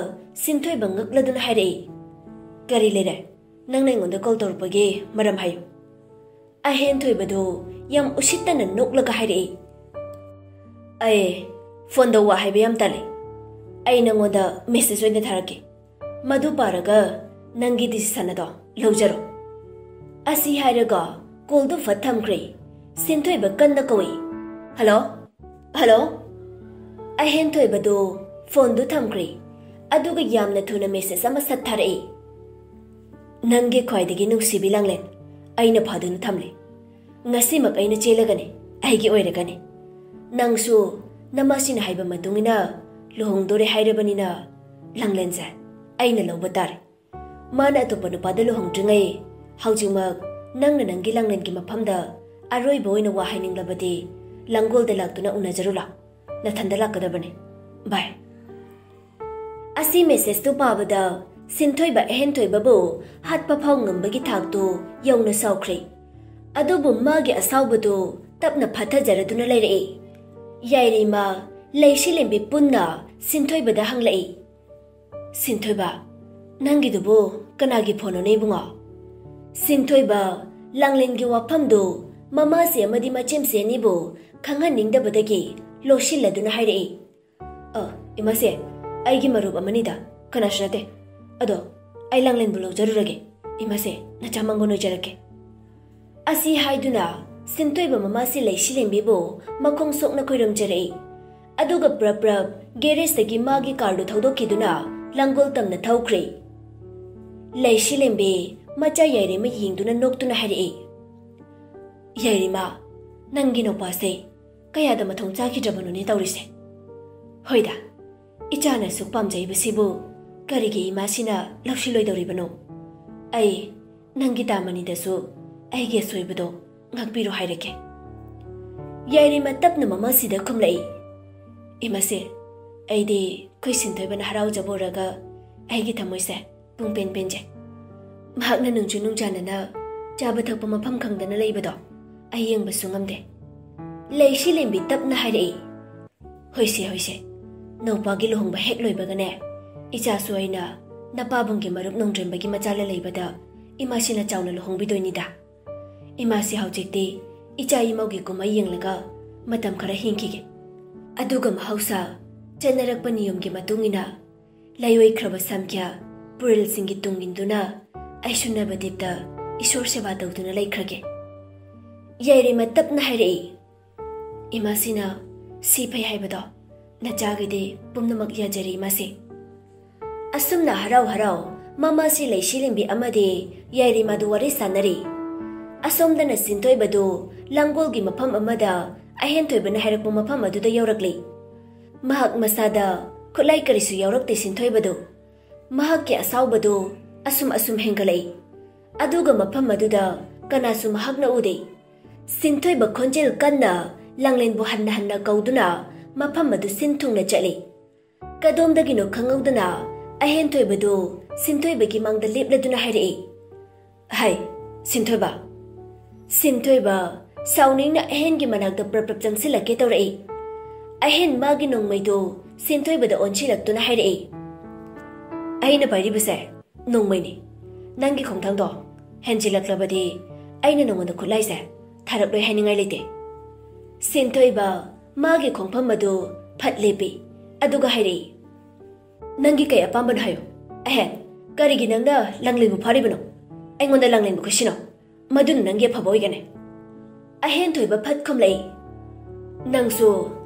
ꯁꯤꯟꯊꯣꯏꯕ ꯉꯛꯂꯗꯨꯅ ꯍꯥꯏꯔꯛꯏ, "ꯀꯔꯤ ꯂꯩꯔꯦ? ꯅꯪꯅ ꯑꯩꯉꯣꯟꯗ ꯀꯣꯜ ꯇꯧꯔꯛꯄꯒꯤ ꯃꯔꯝ ꯍꯥꯏꯌꯨ꯫" ꯑꯍꯦꯟꯊꯣꯏꯕꯗꯨ ꯌꯥꯝ ꯎꯁꯤꯠꯇꯅ ꯅꯣꯛꯂꯒ ꯍꯥꯏꯔꯛꯏ, "ꯑꯩ ꯐꯣꯟꯗ ꯋꯥ ꯍꯥꯏꯕ ꯌꯥꯝ ꯇꯜꯂꯤ꯫ ꯑꯩ ꯅꯪꯉꯣꯟꯗ ꯃꯦꯁꯦꯖ ꯑꯣꯏꯅ ꯊꯥꯔꯛꯀꯦ꯫ ꯃꯗꯨ ꯄꯥꯔꯒ ꯅꯪꯒꯤ ꯗꯤꯁꯤꯁꯟ ꯑꯗꯣ ꯂꯧꯖꯔꯣ꯫" ꯑꯁꯤ ꯍꯥꯏꯔꯒ ꯀꯣꯜꯗꯨ ꯐꯠ ꯊꯝꯈ꯭ꯔꯦ꯫ ꯁꯤꯟꯊꯣꯏꯕ ꯀꯟꯅ ꯀꯧꯏ, "ꯍꯜꯂꯣ? ꯍꯜꯂꯣ?" ꯑꯍꯦꯟꯊꯣꯏꯕꯗꯨ ꯐꯣꯟꯗꯨ ꯊꯝꯈ꯭ꯔꯦ꯫ ꯑꯗꯨꯒ ꯌꯥꯝꯅ ꯊꯨꯅ ꯃꯦꯁꯦꯖ ꯑꯃ ꯁꯠ ꯊꯥꯔꯛꯏ, "ꯅꯪꯒꯤ ꯈ꯭ꯋꯥꯏꯗꯒꯤ ꯅꯨꯡꯁꯤꯕꯤ ꯂꯥꯡꯂꯦꯟ ꯑꯩꯅ ꯐꯥꯗꯨꯅ ꯊꯝꯂꯦ꯫ ꯉꯁꯤꯃꯛ ꯑꯩꯅ ꯆꯦꯜꯂꯒꯅꯤ, ꯑꯩꯒꯤ ꯑꯣꯏꯔꯒꯅꯤ꯫ ꯅꯪꯁꯨ ꯅꯃꯥꯁꯤꯅ ꯍꯥꯏꯕ ꯃꯇꯨꯡ ꯏꯟꯅ ꯂꯨꯍꯣꯡꯗꯣꯔꯦ ꯍꯥꯏꯔꯕꯅꯤꯅ ꯂꯥꯡꯂꯦꯟꯁꯦ ꯑꯩꯅ ꯂꯧꯕ ꯇꯥꯔꯦ꯫ ꯃꯥꯅ ꯑꯇꯣꯞꯄ ꯅꯨꯄꯥꯗ ꯂꯨꯍꯣꯡꯗ꯭ꯔꯤꯉꯩ ꯍꯧꯖꯤꯛꯃꯛ ꯅꯪꯅ ꯅꯪꯒꯤ ꯂꯥꯡꯂꯦꯟꯒꯤ ꯃꯐꯝꯗ ꯑꯔꯣꯏꯕ ꯑꯣꯏꯅ ꯋꯥ ꯍꯥꯏꯅꯤꯡꯂꯕꯗꯤ ꯂꯥꯡꯒꯣꯜꯗ ꯂꯥꯛꯇꯨꯅ ꯎꯅꯖꯔꯨ ꯂꯥꯎ꯫ ꯅꯊꯟꯗ ꯂꯥꯛꯀꯗꯕꯅꯤ꯫ ꯕꯥꯏ꯫" ꯑꯁꯤ ꯃꯦꯁꯦꯖꯇꯨ ꯄꯥꯕꯗ ꯁꯤꯟꯊꯣꯏꯕ ꯑꯍꯦꯟꯊꯣꯏꯕꯕꯨ ꯍꯥꯠꯄ ꯐꯥꯎ ꯉꯝꯕꯒꯤ ꯊꯥꯛꯇꯨ ꯌꯧꯅ ꯁꯥꯎꯈ꯭ꯔꯦ꯫ ꯑꯗꯨꯕꯨ ꯃꯥꯒꯤ ꯑꯁꯥꯎꯕꯗꯨ ꯇꯞꯅ ꯐꯥꯊꯖꯔꯗꯨꯅ ꯂꯩꯔꯛꯏ꯫ ꯌꯥꯏꯔꯤꯃ, ꯂꯩꯁꯤꯂꯦꯝꯕꯤ ꯄꯨꯟꯅ ꯁꯤꯟꯊꯣꯏꯕꯗ ꯍꯪꯂꯛꯏ, "ꯁꯤꯟꯊꯣꯏꯕ, ꯅꯪꯒꯤꯗꯨꯕꯨ ꯀꯅꯥꯒꯤ ꯐꯣꯟꯅꯣꯅꯦ ꯏꯕꯨꯡꯉꯣ?" ꯁꯤꯟꯊꯣꯏꯕ, ꯂꯥꯡꯂꯦꯟꯒꯤ ꯋꯥꯐꯝꯗꯨ ꯃꯃꯥꯁꯦ ꯑꯃꯗꯤ ꯃꯆꯦꯝꯁꯦ ꯑꯅꯤꯕꯨ ꯈꯪꯍꯟꯅꯤꯡꯗꯕꯗꯒꯤ ꯂꯣꯠꯁꯤꯜꯂꯗꯨꯅ ꯍꯥꯏꯔꯛꯏ, "ꯑ, ꯏꯃꯥꯁꯦ, ꯑꯩꯒꯤ ꯃꯔꯨꯞ ꯑꯃꯅꯤꯗ, ꯀꯅꯥꯁꯨ ꯅꯠꯇꯦ꯫ ꯑꯗꯣ ꯑꯩ ꯂꯥꯡꯂꯦꯟꯕꯨ ꯂꯧꯖꯔꯨꯔꯒꯦ꯫ ꯏꯃꯥꯁꯦ, ꯅꯆꯥ ꯃꯪꯒꯣꯟ ꯑꯣꯏꯖꯔꯛꯀꯦ꯫" ꯑꯁꯤ ꯍꯥꯏꯗꯨꯅ ꯁꯤꯟꯊꯣꯏꯕ ꯃꯃꯥꯁꯦ ꯂꯩꯁꯤꯂꯦꯝꯕꯤꯕꯨ ꯃꯈꯣꯡ ꯁꯣꯛꯅ ꯈꯣꯏꯔꯝꯖꯔꯛꯏ꯫ ꯑꯗꯨꯒ ꯄ꯭ꯔꯞ ꯄ꯭ꯔꯞ ꯒꯦꯔꯦꯖꯇꯒꯤ ꯃꯥꯒꯤ ꯀꯥꯔꯗꯨ ꯊꯧꯗꯣꯛꯈꯤꯗꯨꯅ ꯂꯥꯡꯒꯣꯜ ꯇꯝꯅ ꯊꯧꯈ꯭ꯔꯦ꯫ ꯂꯩꯁꯤꯂꯦꯝꯕꯤ ꯃꯆꯥ ꯌꯥꯏꯔꯤꯃ ꯌꯦꯡꯗꯨꯅ ꯅꯣꯛꯇꯨꯅ ꯍꯥꯏꯔꯛꯏ, "ꯌꯥꯏꯔꯤꯃ, ꯅꯪꯒꯤ ꯅꯨꯄꯥꯁꯦ ꯀꯌꯥꯗ ꯃꯊꯣꯡ ꯆꯥꯈꯤꯗ꯭ꯔꯕꯅꯣꯅꯦ ꯇꯧꯔꯤꯁꯦ? ꯍꯣꯏꯗ, "ꯏꯆꯥꯅ ꯑꯁꯨꯛ ꯄꯥꯝꯖꯩꯕꯁꯤꯕꯨ ꯀꯔꯤꯒꯤ ꯏꯃꯥꯁꯤꯅ ꯂꯧꯁꯤꯜꯂꯣꯏꯗꯧꯔꯤꯕꯅꯣ? ꯑꯩ ꯅꯪꯒꯤ ꯗꯥꯃꯅꯤꯗꯁꯨ ꯑꯩꯒꯤ ꯑꯁꯣꯏꯕꯗꯣ ꯉꯥꯛꯄꯤꯔꯣ ꯍꯥꯏꯔꯒꯦ꯫" ꯌꯥꯏꯔꯤꯃ ꯇꯞꯅ ꯃꯃꯥꯁꯤꯗ ꯈꯨꯝꯂꯛꯏ, "ꯏꯃꯥꯁꯦ, ꯑꯩꯗꯤ ꯑꯩꯈꯣꯏ ꯁꯤꯟꯊꯣꯏꯕꯅ ꯍꯔꯥꯎꯖꯕ ꯎꯔꯒ ꯑꯩꯒꯤ ꯊꯃꯣꯏꯁꯦ ꯄꯨꯡ ꯄꯦꯟ ꯄꯦꯟꯖꯩ꯫ ꯃꯍꯥꯛꯅ ꯅꯨꯡꯖꯨ ꯅꯨꯡꯖꯥꯅꯅ ꯆꯥꯕ ꯊꯛꯄ ꯃꯐꯝ ꯈꯪꯗꯅ ꯂꯩꯕꯗꯣ ꯑꯩ ꯌꯦꯡꯕꯁꯨ ꯉꯝꯗꯦ꯫" ꯂꯩꯁꯤ ꯂꯦꯝꯕꯤ ꯇꯞꯅ ꯍꯥꯏꯔꯛꯏ, "ꯍꯣꯏꯁꯦ, ꯍꯣꯏꯁꯦ, ꯅꯧꯄꯥꯒꯤ ꯂꯨꯍꯣꯡꯕ ꯍꯦꯛ ꯂꯣꯏꯕꯒꯅꯦ, ꯏꯆꯥꯁꯨ ꯑꯩꯅ ꯅꯄꯥꯕꯨꯡꯒꯤ ꯃꯔꯨꯞ ꯅꯣꯡꯗ꯭ꯔꯦꯝꯕꯒꯤ ꯃꯆꯥ ꯂꯂꯩꯕꯗ ꯏꯃꯥꯁꯤꯅ ꯆꯥꯎꯅ ꯂꯨꯍꯣꯡꯕꯤꯗꯣꯏꯅꯤꯗ꯫ ꯏꯃꯥꯁꯤ ꯍꯧꯖꯤꯛꯇꯤ ꯏꯆꯥ ꯏꯃꯧꯒꯤ ꯀꯨꯝꯍꯩ ꯌꯦꯡꯂꯒ ꯃꯇꯝ ꯈꯔ ꯍꯤꯡꯈꯤꯒꯦ꯫ ꯑꯗꯨꯒ ꯃꯍꯧꯁꯥ ꯆꯠꯅꯔꯛꯄ ꯅꯤꯌꯣꯝꯒꯤ ꯃꯇꯨꯡ ꯏꯟꯅ ꯂꯩꯑꯣꯏꯈ꯭ꯔꯕ ꯁꯝꯈ꯭ꯌꯥ ꯄꯨꯔꯦꯜꯁꯤꯡꯒꯤ ꯇꯨꯡ ꯏꯟꯗꯨꯅ ꯑꯩꯁꯨ ꯅꯕꯗꯤꯞꯇ ꯏꯁꯣꯔ ꯁꯦꯕꯥ ꯇꯧꯗꯨꯅ ꯂꯩꯈ꯭ꯔꯒꯦ꯫" ꯌꯥꯏꯔꯤꯃ ꯇꯞꯅ ꯍꯥꯏꯔꯛꯏ, "ꯏꯃꯥꯁꯤꯅ ꯁꯤ ꯐꯩ ꯍꯥꯏꯕꯗꯣ ꯅꯆꯥꯒꯤꯗꯤ ꯄꯨꯝꯅꯃꯛ ꯌꯥꯖꯔꯦ ꯏꯃꯥꯁꯦ꯫" ꯑꯁꯨꯝꯅ ꯍꯔꯥꯎ ꯍꯔꯥꯎ ꯃꯃꯥꯁꯤ ꯂꯩꯁꯤ ꯂꯦꯝꯕꯤ ꯑꯃꯗꯤ ꯌꯥꯏꯔꯤꯃꯗꯨ ꯋꯥꯔꯤ ꯁꯥꯟꯅꯔꯤ꯫ ꯑꯁꯣꯝꯗꯅ ꯁꯤꯟꯊꯣꯏꯕꯗꯨ ꯂꯥꯡꯒꯣꯜꯒꯤ ꯃꯐꯝ ꯑꯃꯗ ꯑꯍꯦꯟ ꯊꯣꯏꯕꯅ ꯍꯥꯏꯔꯛꯄ ꯃꯐꯝ ꯑꯗꯨꯗ ꯌꯧꯔꯛꯂꯤ꯫ ꯃꯍꯥꯛ ꯃꯁꯥꯗ ꯈꯨꯠꯂꯥꯏ ꯀꯔꯤꯁꯨ ꯌꯥꯎꯔꯛꯇꯦ ꯁꯤꯟꯊꯣꯏꯕꯗꯨ꯫ ꯃꯍꯥꯛꯀꯤ ꯑꯁꯥꯎꯕꯗꯨ ꯑꯁꯨꯝ ꯑꯁꯨꯝ ꯍꯦꯟꯒꯠꯂꯛꯏ꯫ ꯑꯗꯨꯒ ꯃꯐꯝ ꯑꯗꯨꯗ ꯀꯅꯥꯁꯨ ꯃꯍꯥꯛꯅ ꯎꯗꯦ꯫ ꯁꯤꯟꯊꯣꯏꯕ ꯈꯣꯟꯖꯦꯜ ꯀꯟꯅ ꯂꯥꯡꯂꯦꯟꯕꯨ ꯍꯟꯅ ꯍꯟꯅ ꯀꯧꯗꯨꯅ ꯃꯐꯝ ꯑꯗꯨ ꯁꯤꯟ ꯊꯨꯡꯅ ꯆꯠꯂꯤ꯫ ꯀꯗꯣꯝꯗꯒꯤꯅꯣ ꯈꯪꯍꯧꯗꯅ ꯑꯍꯦꯟ ꯊꯣꯏꯕꯗꯨ ꯁꯤꯟꯊꯣꯏꯕꯒꯤ ꯃꯥꯡꯗ ꯂꯦꯞꯂꯗꯨꯅ ꯍꯥꯏꯔꯛꯏ, "ꯍꯥꯏ, ꯁꯤꯟꯊꯣꯏꯕ!" ꯁꯤꯟꯊꯣꯏꯕ ꯁꯥꯎꯅꯤꯡꯅ ꯑꯍꯦꯟꯒꯤ ꯃꯅꯥꯛꯇ ꯄ꯭ꯔꯞ ꯄ꯭ꯔꯞ ꯆꯪꯁꯤꯜꯂꯛꯀꯦ ꯇꯧꯔꯛꯏ꯫ ꯑꯍꯦꯟ ꯃꯥꯒꯤ ꯅꯣꯡꯃꯩꯗꯨ ꯁꯤꯟꯊꯣꯏꯕꯗ ꯑꯣꯟꯁꯤꯜꯂꯛꯇꯨꯅ ꯍꯥꯏꯔꯛꯏ, "ꯑꯩꯅ ꯄꯥꯏꯔꯤꯕꯁꯦ ꯅꯣꯡꯃꯩꯅꯤ꯫ ꯅꯪꯒꯤ ꯈꯣꯡꯊꯥꯡꯗꯣ ꯍꯦꯟꯖꯤꯜꯂꯛꯂꯕꯗꯤ ꯑꯩꯅ ꯅꯉꯣꯟꯗ ꯈꯨꯠꯂꯥꯏꯁꯦ ꯊꯥꯔꯛꯂꯣꯏ ꯍꯥꯏꯅꯤꯡꯉꯥꯏ ꯂꯩꯇꯦ꯫" ꯁꯤꯟꯊꯣꯏꯕ ꯃꯥꯒꯤ ꯈꯣꯡꯐꯝ ꯑꯗꯨ ꯐꯠ ꯂꯦꯞꯄꯤ, ꯑꯗꯨꯒ ꯍꯥꯏꯔꯛꯏ, "ꯅꯪꯒꯤ ꯀꯩ ꯑꯄꯥꯝꯕꯅꯣ ꯍꯥꯏꯌꯨ꯫ ꯑꯍꯦꯟ, ꯀꯔꯤꯒꯤ ꯅꯪꯅ ꯂꯥꯡꯂꯦꯟꯕꯨ ꯐꯥꯔꯤꯕꯅꯣ? ꯑꯩꯉꯣꯟꯗ ꯂꯥꯡꯂꯦꯟꯕꯨ ꯈꯨꯠꯁꯤꯅꯣ꯫ ꯃꯗꯨꯅ ꯅꯪꯒꯤ ꯑꯐꯕ ꯑꯣꯏꯒꯅꯤ꯫" ꯑꯍꯦꯟ ꯊꯣꯏꯕ ꯐꯠ ꯈꯨꯝꯂꯛꯏ, "ꯅꯪꯁꯨ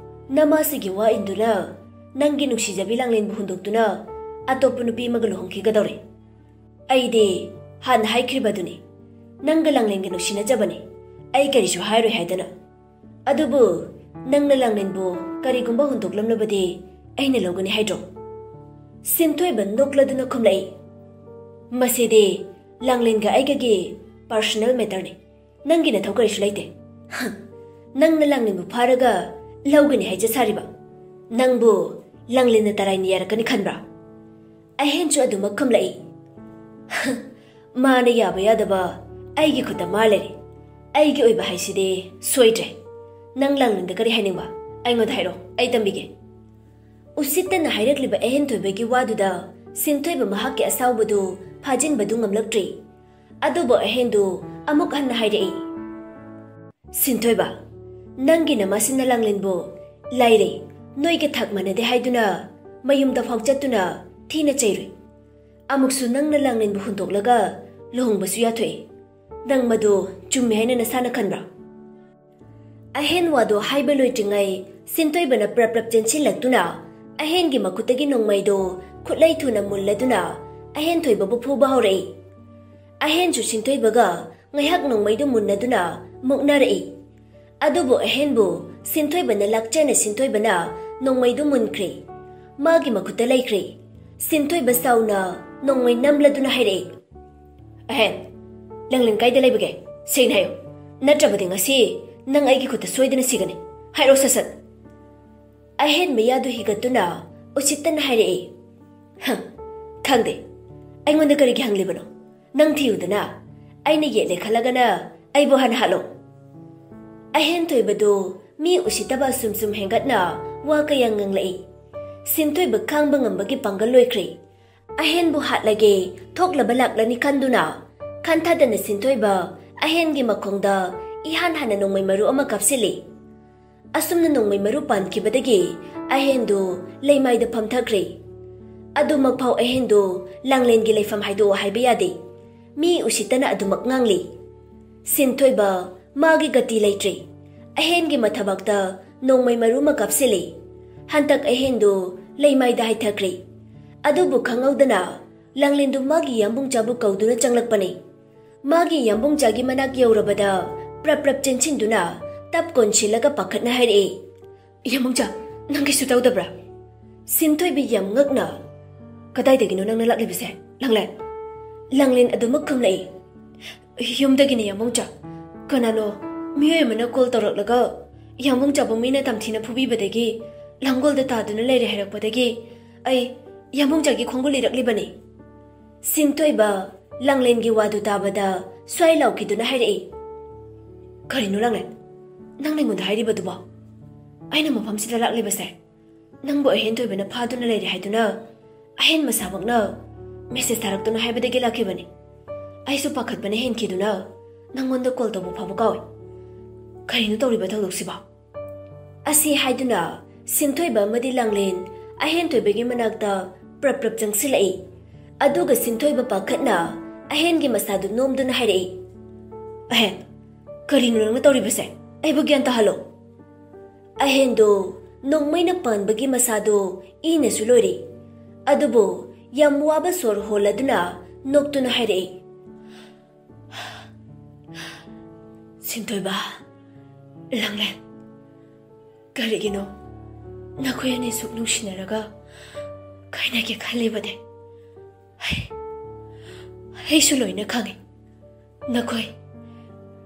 ꯅꯃꯥꯁꯤꯒꯤ ꯋꯥ ꯏꯟꯗꯨꯅ ꯅꯪꯒꯤ ꯅꯨꯡꯁꯤꯖꯕꯤ ꯂꯥꯡꯂꯦꯟꯕꯨ ꯍꯨꯟꯗꯣꯛꯇꯨꯅ ꯑꯇꯣꯞꯄ ꯅꯨꯄꯤ ꯑꯃꯒ ꯂꯨꯍꯣꯡꯈꯤꯒꯗꯧꯔꯦ꯫ ꯑꯩꯗꯤ ꯍꯥꯟꯅ ꯍꯥꯏꯈ꯭ꯔꯤꯕꯗꯨꯅꯤ, ꯅꯪꯒ ꯂꯥꯡꯂꯦꯟꯒ ꯅꯨꯡꯁꯤꯅꯖꯕꯅꯤ, ꯑꯩ ꯀꯔꯤꯁꯨ ꯍꯥꯏꯔꯣꯏ ꯍꯥꯏꯗꯅ꯫ ꯑꯗꯨꯕꯨ ꯅꯪꯅ ꯂꯥꯡꯂꯦꯟꯕꯨ ꯀꯔꯤꯒꯨꯝꯕ ꯍꯨꯟꯗꯣꯛꯂꯝꯂꯕꯗꯤ ꯑꯩꯅ ꯂꯧꯒꯅꯤ ꯍꯥꯏꯗ꯭ꯔꯣ? ꯁꯤꯟꯊꯣꯏꯕ ꯅꯣꯛꯂꯗꯨꯅ ꯈꯨꯝꯂꯛꯏ꯫ ꯃꯁꯤꯗꯤ ꯂꯥꯡꯂꯦꯟꯒ ꯑꯩꯒꯒꯤ personal matterꯅꯤ꯫ ꯅꯪꯒꯤ ꯅꯊꯧ ꯀꯔꯤꯁꯨ ꯂꯩꯇꯦ꯫ ꯍ, ꯅꯪꯅ ꯂꯥꯡꯂꯦꯟꯕꯨ ꯐꯥꯔꯒ ꯂꯧꯒꯅꯤ ꯍꯥꯏꯖ ꯁꯥꯔꯤꯕ? ꯅꯪꯕꯨ ꯂꯥꯡꯂꯦꯟꯅ ꯇꯔꯥꯏꯅ ꯌꯥꯔꯛꯀꯅꯤ ꯈꯟꯕ꯭ꯔꯥ? ꯑꯍꯦꯟꯁꯨ ꯑꯗꯨꯃꯛ ꯈꯨꯝꯂꯛꯏ꯫ ꯍ, ꯃꯥꯅ ꯌꯥꯕ ꯌꯥꯗꯕ ꯑꯩꯒꯤ ꯈꯨꯠꯇ ꯃꯥ ꯂꯩꯔꯦ꯫ ꯑꯩꯒꯤ ꯑꯣꯏꯕ ꯍꯥꯏꯁꯤꯗꯤ ꯁꯣꯏꯗ꯭ꯔꯦ꯫ ꯅꯪ ꯂꯥꯡꯂꯦꯟꯗ ꯀꯔꯤ ꯍꯥꯏꯅꯤꯡꯕ? ꯑꯩꯉꯣꯟꯗ ꯍꯥꯏꯔꯣ, ꯑꯩ ꯇꯝꯕꯤꯒꯦ꯫ ꯎꯁꯤꯠꯇꯅ ꯍꯥꯏꯔꯛꯂꯤꯕ ꯑꯍꯦꯟ ꯊꯣꯏꯕꯒꯤ ꯋꯥꯗꯨꯗ ꯁꯤꯟꯊꯣꯏꯕ ꯃꯍꯥꯛꯀꯤ ꯑꯁꯥꯎꯕꯗꯨ ꯐꯥꯖꯤꯟꯕꯗꯨ ꯉꯝꯂꯛꯇ꯭ꯔꯤ꯫ ꯑꯗꯨꯕꯨ ꯑꯍꯦꯟꯗꯨ ꯑꯃꯨꯛ ꯍꯟꯅ ꯍꯥꯏꯔꯛꯏ꯫ ꯁꯤꯟꯊꯣꯏꯕ, ꯅꯪꯒꯤ ꯅꯃꯥꯁꯤꯅ ꯂꯥꯡꯂꯦꯟꯕꯨ ꯂꯥꯏꯔꯩ, ꯅꯣꯏꯒ ꯊꯥꯛ ꯃꯥꯟꯅꯗꯦ ꯍꯥꯏꯗꯨꯅ ꯃꯌꯨꯝꯗ ꯐꯥꯎ ꯆꯠꯇꯨꯅ ꯊꯤꯅ ꯆꯩꯔꯨꯏ꯫ ꯑꯃꯨꯛꯁꯨ ꯅꯪꯅ ꯂꯥꯡꯂꯦꯟꯕꯨ ꯍꯨꯟꯗꯣꯛꯂꯒ ꯂꯨꯍꯣꯡꯕꯁꯨ ꯌꯥꯊꯣꯛꯏ꯫ ꯅꯪ ꯃꯗꯨ ꯆꯨꯝꯃꯤ ꯍꯥꯏꯅ ꯅꯁꯥꯅ ꯈꯟꯕ꯭ꯔꯥ? ꯑꯍꯦꯟ ꯋꯥꯗꯨ ꯍꯥꯏꯕ ꯂꯣꯏꯗ꯭ꯔꯤꯉꯩ ꯁꯤꯟꯊꯣꯏꯕꯅ ꯄ꯭ꯔꯞ ꯄ꯭ꯔꯞ ꯆꯦꯟꯁꯤꯜꯂꯛꯇꯨꯅ ꯑꯍꯦꯟꯒꯤ ꯃꯈꯨꯠꯇꯒꯤ ꯅꯣꯡꯃꯩꯗꯨ ꯈꯨꯠꯂꯩ ꯊꯨꯅ ꯃꯨꯜꯂꯗꯨꯅ ꯑꯍꯦꯟ ꯊꯣꯏꯕꯕꯨ ꯐꯨꯕ ꯍꯧꯔꯛꯏ꯫ ꯑꯍꯦꯟꯁꯨ ꯁꯤꯟꯊꯣꯏꯕꯒ ꯉꯥꯏꯍꯥꯛ ꯅꯣꯡꯃꯩꯗꯨ ꯃꯨꯟꯅꯗꯨꯅ ꯃꯨꯛꯅꯔꯛꯏ꯫ ꯑꯗꯨꯕꯨ ꯑꯍꯦꯟꯕꯨ ꯁꯤꯟꯊꯣꯏꯕꯅ ꯂꯥꯛꯆꯦꯅ ꯁꯤꯟꯊꯣꯏꯕꯅ ꯅꯣꯡꯃꯩꯗꯨ ꯃꯨꯟꯈ꯭ꯔꯦ꯫ ꯃꯥꯒꯤ ꯃꯈꯨꯠꯇ ꯂꯩꯈ꯭ꯔꯦ꯫ ꯁꯤꯟꯊꯣꯏꯕ ꯁꯥꯎꯅ ꯅꯣꯡꯃꯩ ꯅꯝꯂꯗꯨꯅ ꯍꯥꯏꯔꯛꯏ꯫ ꯑꯍꯦꯟ, ꯂꯥꯡꯂꯦꯟ ꯀꯥꯏꯗ ꯂꯩꯕꯒꯦ? ꯁꯦꯡꯅ ꯍꯥꯏꯌꯨ꯫ ꯅꯠꯇ꯭ꯔꯕꯗꯤ ꯉꯁꯤ ꯅꯪ ꯑꯩꯒꯤ ꯈꯨꯠꯇ ꯁꯣꯏꯗꯅ ꯁꯤꯒꯅꯤ꯫ ꯍꯥꯏꯔꯣ ꯁꯠ ꯁꯠ꯫ ꯑꯍꯦꯟ ꯃꯌꯥꯗꯨ ꯍꯤꯒꯠꯇꯨꯅ ꯎꯁꯤꯠꯇꯅ ꯍꯥꯏꯔꯛꯏ꯫ ꯍ, ꯈꯪꯗꯦ꯫ ꯑꯩꯉꯣꯟꯗ ꯀꯔꯤꯒꯤ ꯍꯪꯂꯤꯕꯅꯣ? ꯅꯪ ꯊꯤꯌꯨꯗꯅ꯫ ꯑꯩꯅ ꯌꯦꯠꯂꯦ ꯈꯜꯂꯒꯅ ꯑꯩꯕꯨ ꯍꯥꯟꯅ ꯍꯥꯠꯂꯣ꯫ ꯑꯍꯦꯟ ꯊꯣꯏꯕꯗꯨ ꯃꯤ ꯎꯁꯤꯠꯇꯕ ꯑꯁꯨꯝ ꯁꯨꯝ ꯍꯦꯟꯒꯠꯅ ꯋꯥ ꯀꯌꯥ ꯉꯥꯡꯂꯛꯏ꯫ ꯁꯤꯟꯊꯣꯏꯕ ꯈꯥꯡꯕ ꯉꯝꯕꯒꯤ ꯄꯥꯡꯒꯜ ꯂꯣꯏꯈ꯭ꯔꯦ꯫ ꯑꯍꯦꯟꯕꯨ ꯍꯥꯠꯂꯒꯦ, ꯊꯣꯛꯂꯕ ꯂꯥꯛꯂꯅꯤ ꯈꯟꯗꯨꯅ ꯈꯟꯊꯗꯅ ꯁꯤꯟꯊꯣꯏꯕ ꯑꯍꯦꯟꯒꯤ ꯃꯈꯣꯡꯗ ꯏꯍꯥꯟ ꯍꯥꯟꯅ ꯅꯣꯡꯃꯩ ꯃꯔꯨ ꯑꯃ ꯀꯥꯞꯁꯤꯜꯂꯤ꯫ ꯑꯁꯨꯝꯅ ꯅꯣꯡꯃꯩ ꯃꯔꯨ ꯄꯥꯟꯈꯤꯕꯗꯒꯤ ꯑꯍꯦꯟꯗꯨ ꯂꯩꯃꯥꯏꯗ ꯐꯝꯊꯈ꯭ꯔꯦ꯫ ꯑꯗꯨꯃꯛ ꯐꯥꯎ ꯑꯍꯦꯟꯗꯨ ꯂꯥꯡꯂꯦꯟꯒꯤ ꯂꯩꯐꯝ ꯍꯥꯏꯗꯣꯛꯑꯣ ꯍꯥꯏꯕ ꯌꯥꯗꯦ꯫ ꯃꯤ ꯎꯁꯤꯠꯇꯅ ꯑꯗꯨꯃꯛ ꯉꯥꯡꯂꯤ꯫ ꯁꯤꯟꯊꯣꯏꯕ ꯃꯥꯒꯤ ꯒꯇꯤ ꯂꯩꯇ꯭ꯔꯦ꯫ ꯑꯍꯦꯟꯒꯤ ꯃꯊꯕꯥꯛꯇ ꯅꯣꯡꯃꯩ ꯃꯔꯨ ꯑꯃ ꯀꯥꯞꯁꯤꯜꯂꯤ꯫ ꯍꯟꯗꯛ ꯑꯍꯦꯟꯗꯨ ꯂꯩꯃꯥꯏꯗ ꯍꯥꯏꯊꯈ꯭ꯔꯦ꯫ ꯑꯗꯨꯕꯨ ꯈꯪꯍꯧꯗꯅ ꯂꯥꯡꯂꯦꯟꯗꯨ ꯃꯥꯒꯤ ꯌꯥꯝꯕꯨꯡꯆꯥꯕꯨ ꯀꯧꯗꯨꯅ ꯆꯪꯂꯛꯄꯅꯤ꯫ ꯃꯥꯒꯤ ꯌꯥꯝꯕꯨꯡꯆꯥꯒꯤ ꯃꯅꯥꯛ ꯌꯧꯔꯕꯗ ꯄ꯭ꯔꯞ ꯄ꯭ꯔꯞ ꯆꯦꯟꯁꯤꯟꯗꯨꯅ ꯇꯞ ꯀꯣꯟꯁꯤꯜꯂꯒ ꯄꯥꯈꯠꯅ ꯍꯥꯏꯔꯛꯏ, "ꯌꯥꯝꯕꯨꯡꯆꯥ, ꯅꯪ ꯀꯩꯁꯨ ꯇꯧꯗꯕ꯭ꯔꯥ?" ꯁꯤꯟꯊꯣꯏꯕꯤ ꯌꯥꯝ ꯉꯛꯅ, "ꯀꯗꯥꯏꯗꯒꯤꯅꯣ ꯅꯪꯅ ꯂꯥꯛꯂꯤꯕꯁꯦ, ꯂꯥꯡꯂꯦꯟ?" ꯂꯥꯡꯂꯦꯟ ꯑꯗꯨꯃꯛ ꯈꯨꯝꯂꯛꯏ, "ꯌꯨꯝꯗꯒꯤꯅꯦ, ꯌꯥꯝꯕꯨꯡꯆꯥ꯫ ꯀꯅꯥꯅꯣ ꯃꯤꯑꯣꯏ ꯑꯃꯅ ꯀꯣꯜ ꯇꯧꯔꯛꯂꯒ ꯌꯥꯝꯕꯨꯡꯆꯥꯕꯨ ꯃꯤꯅ ꯇꯝꯊꯤꯅ ꯐꯨꯕꯤꯕꯗꯒꯤ ꯂꯥꯡꯒꯣꯜꯗ ꯇꯥꯗꯨꯅ ꯂꯩꯔꯦ ꯍꯥꯏꯔꯛꯄꯗꯒꯤ ꯑꯩ ꯌꯥꯝꯕꯨꯡꯆꯥꯒꯤ ꯈꯣꯡꯒꯨꯜ ꯏꯔꯛꯂꯤꯕꯅꯤ꯫" ꯁꯤꯟꯊꯣꯏꯕ ꯂꯥꯡꯂꯦꯟꯒꯤ ꯋꯥꯗꯨ ꯇꯥꯕꯗ ꯁ꯭ꯋꯥꯏ ꯂꯥꯎꯈꯤꯗꯨꯅ ꯍꯥꯏꯔꯛꯏ, "ꯀꯔꯤꯅꯣ ꯂꯥꯡꯂꯦꯟ? ꯅꯪꯅ ꯑꯩꯉꯣꯟꯗ ꯍꯥꯏꯔꯤꯕꯗꯨꯕꯣ? ꯑꯩꯅ ꯃꯐꯝꯁꯤꯗ ꯂꯥꯛꯂꯤꯕꯁꯦ ꯅꯪꯕꯨ ꯑꯍꯦꯟ ꯊꯣꯏꯕꯅ ꯐꯥꯗꯨꯅ ꯂꯩꯔꯦ ꯍꯥꯏꯗꯨꯅ ꯑꯍꯦꯟ ꯃꯁꯥꯃꯛꯅ ꯃꯦꯁꯦꯖ ꯊꯥꯔꯛꯇꯨꯅ ꯍꯥꯏꯕꯗꯒꯤ ꯂꯥꯛꯈꯤꯕꯅꯤ꯫ ꯑꯩꯁꯨ ꯄꯥꯈꯠꯄꯅ ꯍꯦꯟꯈꯤꯗꯨꯅ ꯅꯪꯉꯣꯟꯗ ꯀꯣꯜ ꯇꯧꯕ ꯐꯥꯎꯕ ꯀꯥꯎꯏ꯫ ꯀꯔꯤꯅꯣ ꯇꯧꯔꯤꯕ ꯊꯧꯗꯣꯛꯁꯤꯕꯣ?" ꯑꯁꯤ ꯍꯥꯏꯗꯨꯅ ꯁꯤꯟꯊꯣꯏꯕ ꯑꯃꯗꯤ ꯂꯥꯡꯂꯦꯟ ꯑꯍꯦꯟ ꯊꯣꯏꯕꯒꯤ ꯃꯅꯥꯛꯇ ꯄ꯭ꯔꯞ ꯄ꯭ꯔꯞ ꯆꯪꯁꯤꯜꯂꯛꯏ꯫ ꯑꯗꯨꯒ ꯁꯤꯟꯊꯣꯏꯕ ꯄꯥꯈꯠꯅ ꯑꯍꯦꯟꯒꯤ ꯃꯁꯥꯗꯨ ꯅꯣꯝꯗꯨꯅ ꯍꯥꯏꯔꯛꯏ, "ꯑꯍꯦꯟ, ꯀꯔꯤꯅꯣ ꯅꯪꯅ ꯇꯧꯔꯤꯕꯁꯦ? ꯑꯩꯕꯨ ꯒ꯭ꯌꯥꯟ ꯇꯥꯍꯜꯂꯣ꯫" ꯑꯍꯦꯟꯗꯨ ꯅꯣꯡꯃꯩꯅ ꯄꯥꯟꯕꯒꯤ ꯃꯁꯥꯗꯨ ꯏꯅꯁꯨ ꯂꯣꯏꯔꯦ꯫ ꯑꯗꯨꯕꯨ ꯌꯥꯝ ꯋꯥꯕ ꯁꯣꯔ ꯍꯣꯜꯂꯗꯨꯅ ꯅꯣꯛꯇꯨꯅ ꯍꯥꯏꯔꯛꯏ, "ꯁꯤꯟꯊꯣꯏꯕ, ꯂꯥꯡꯂꯦꯟ, ꯀꯔꯤꯒꯤꯅꯣ ꯅꯈꯣꯏ ꯑꯅꯤ ꯁꯨꯛ ꯅꯨꯡꯁꯤꯅꯔꯒ ꯀꯥꯏꯅꯒꯦ ꯈꯜꯂꯤꯕꯗꯤ? ꯑꯩ, ꯑꯩꯁꯨ ꯂꯣꯏꯅ ꯈꯪꯉꯤ꯫ ꯅꯈꯣꯏ,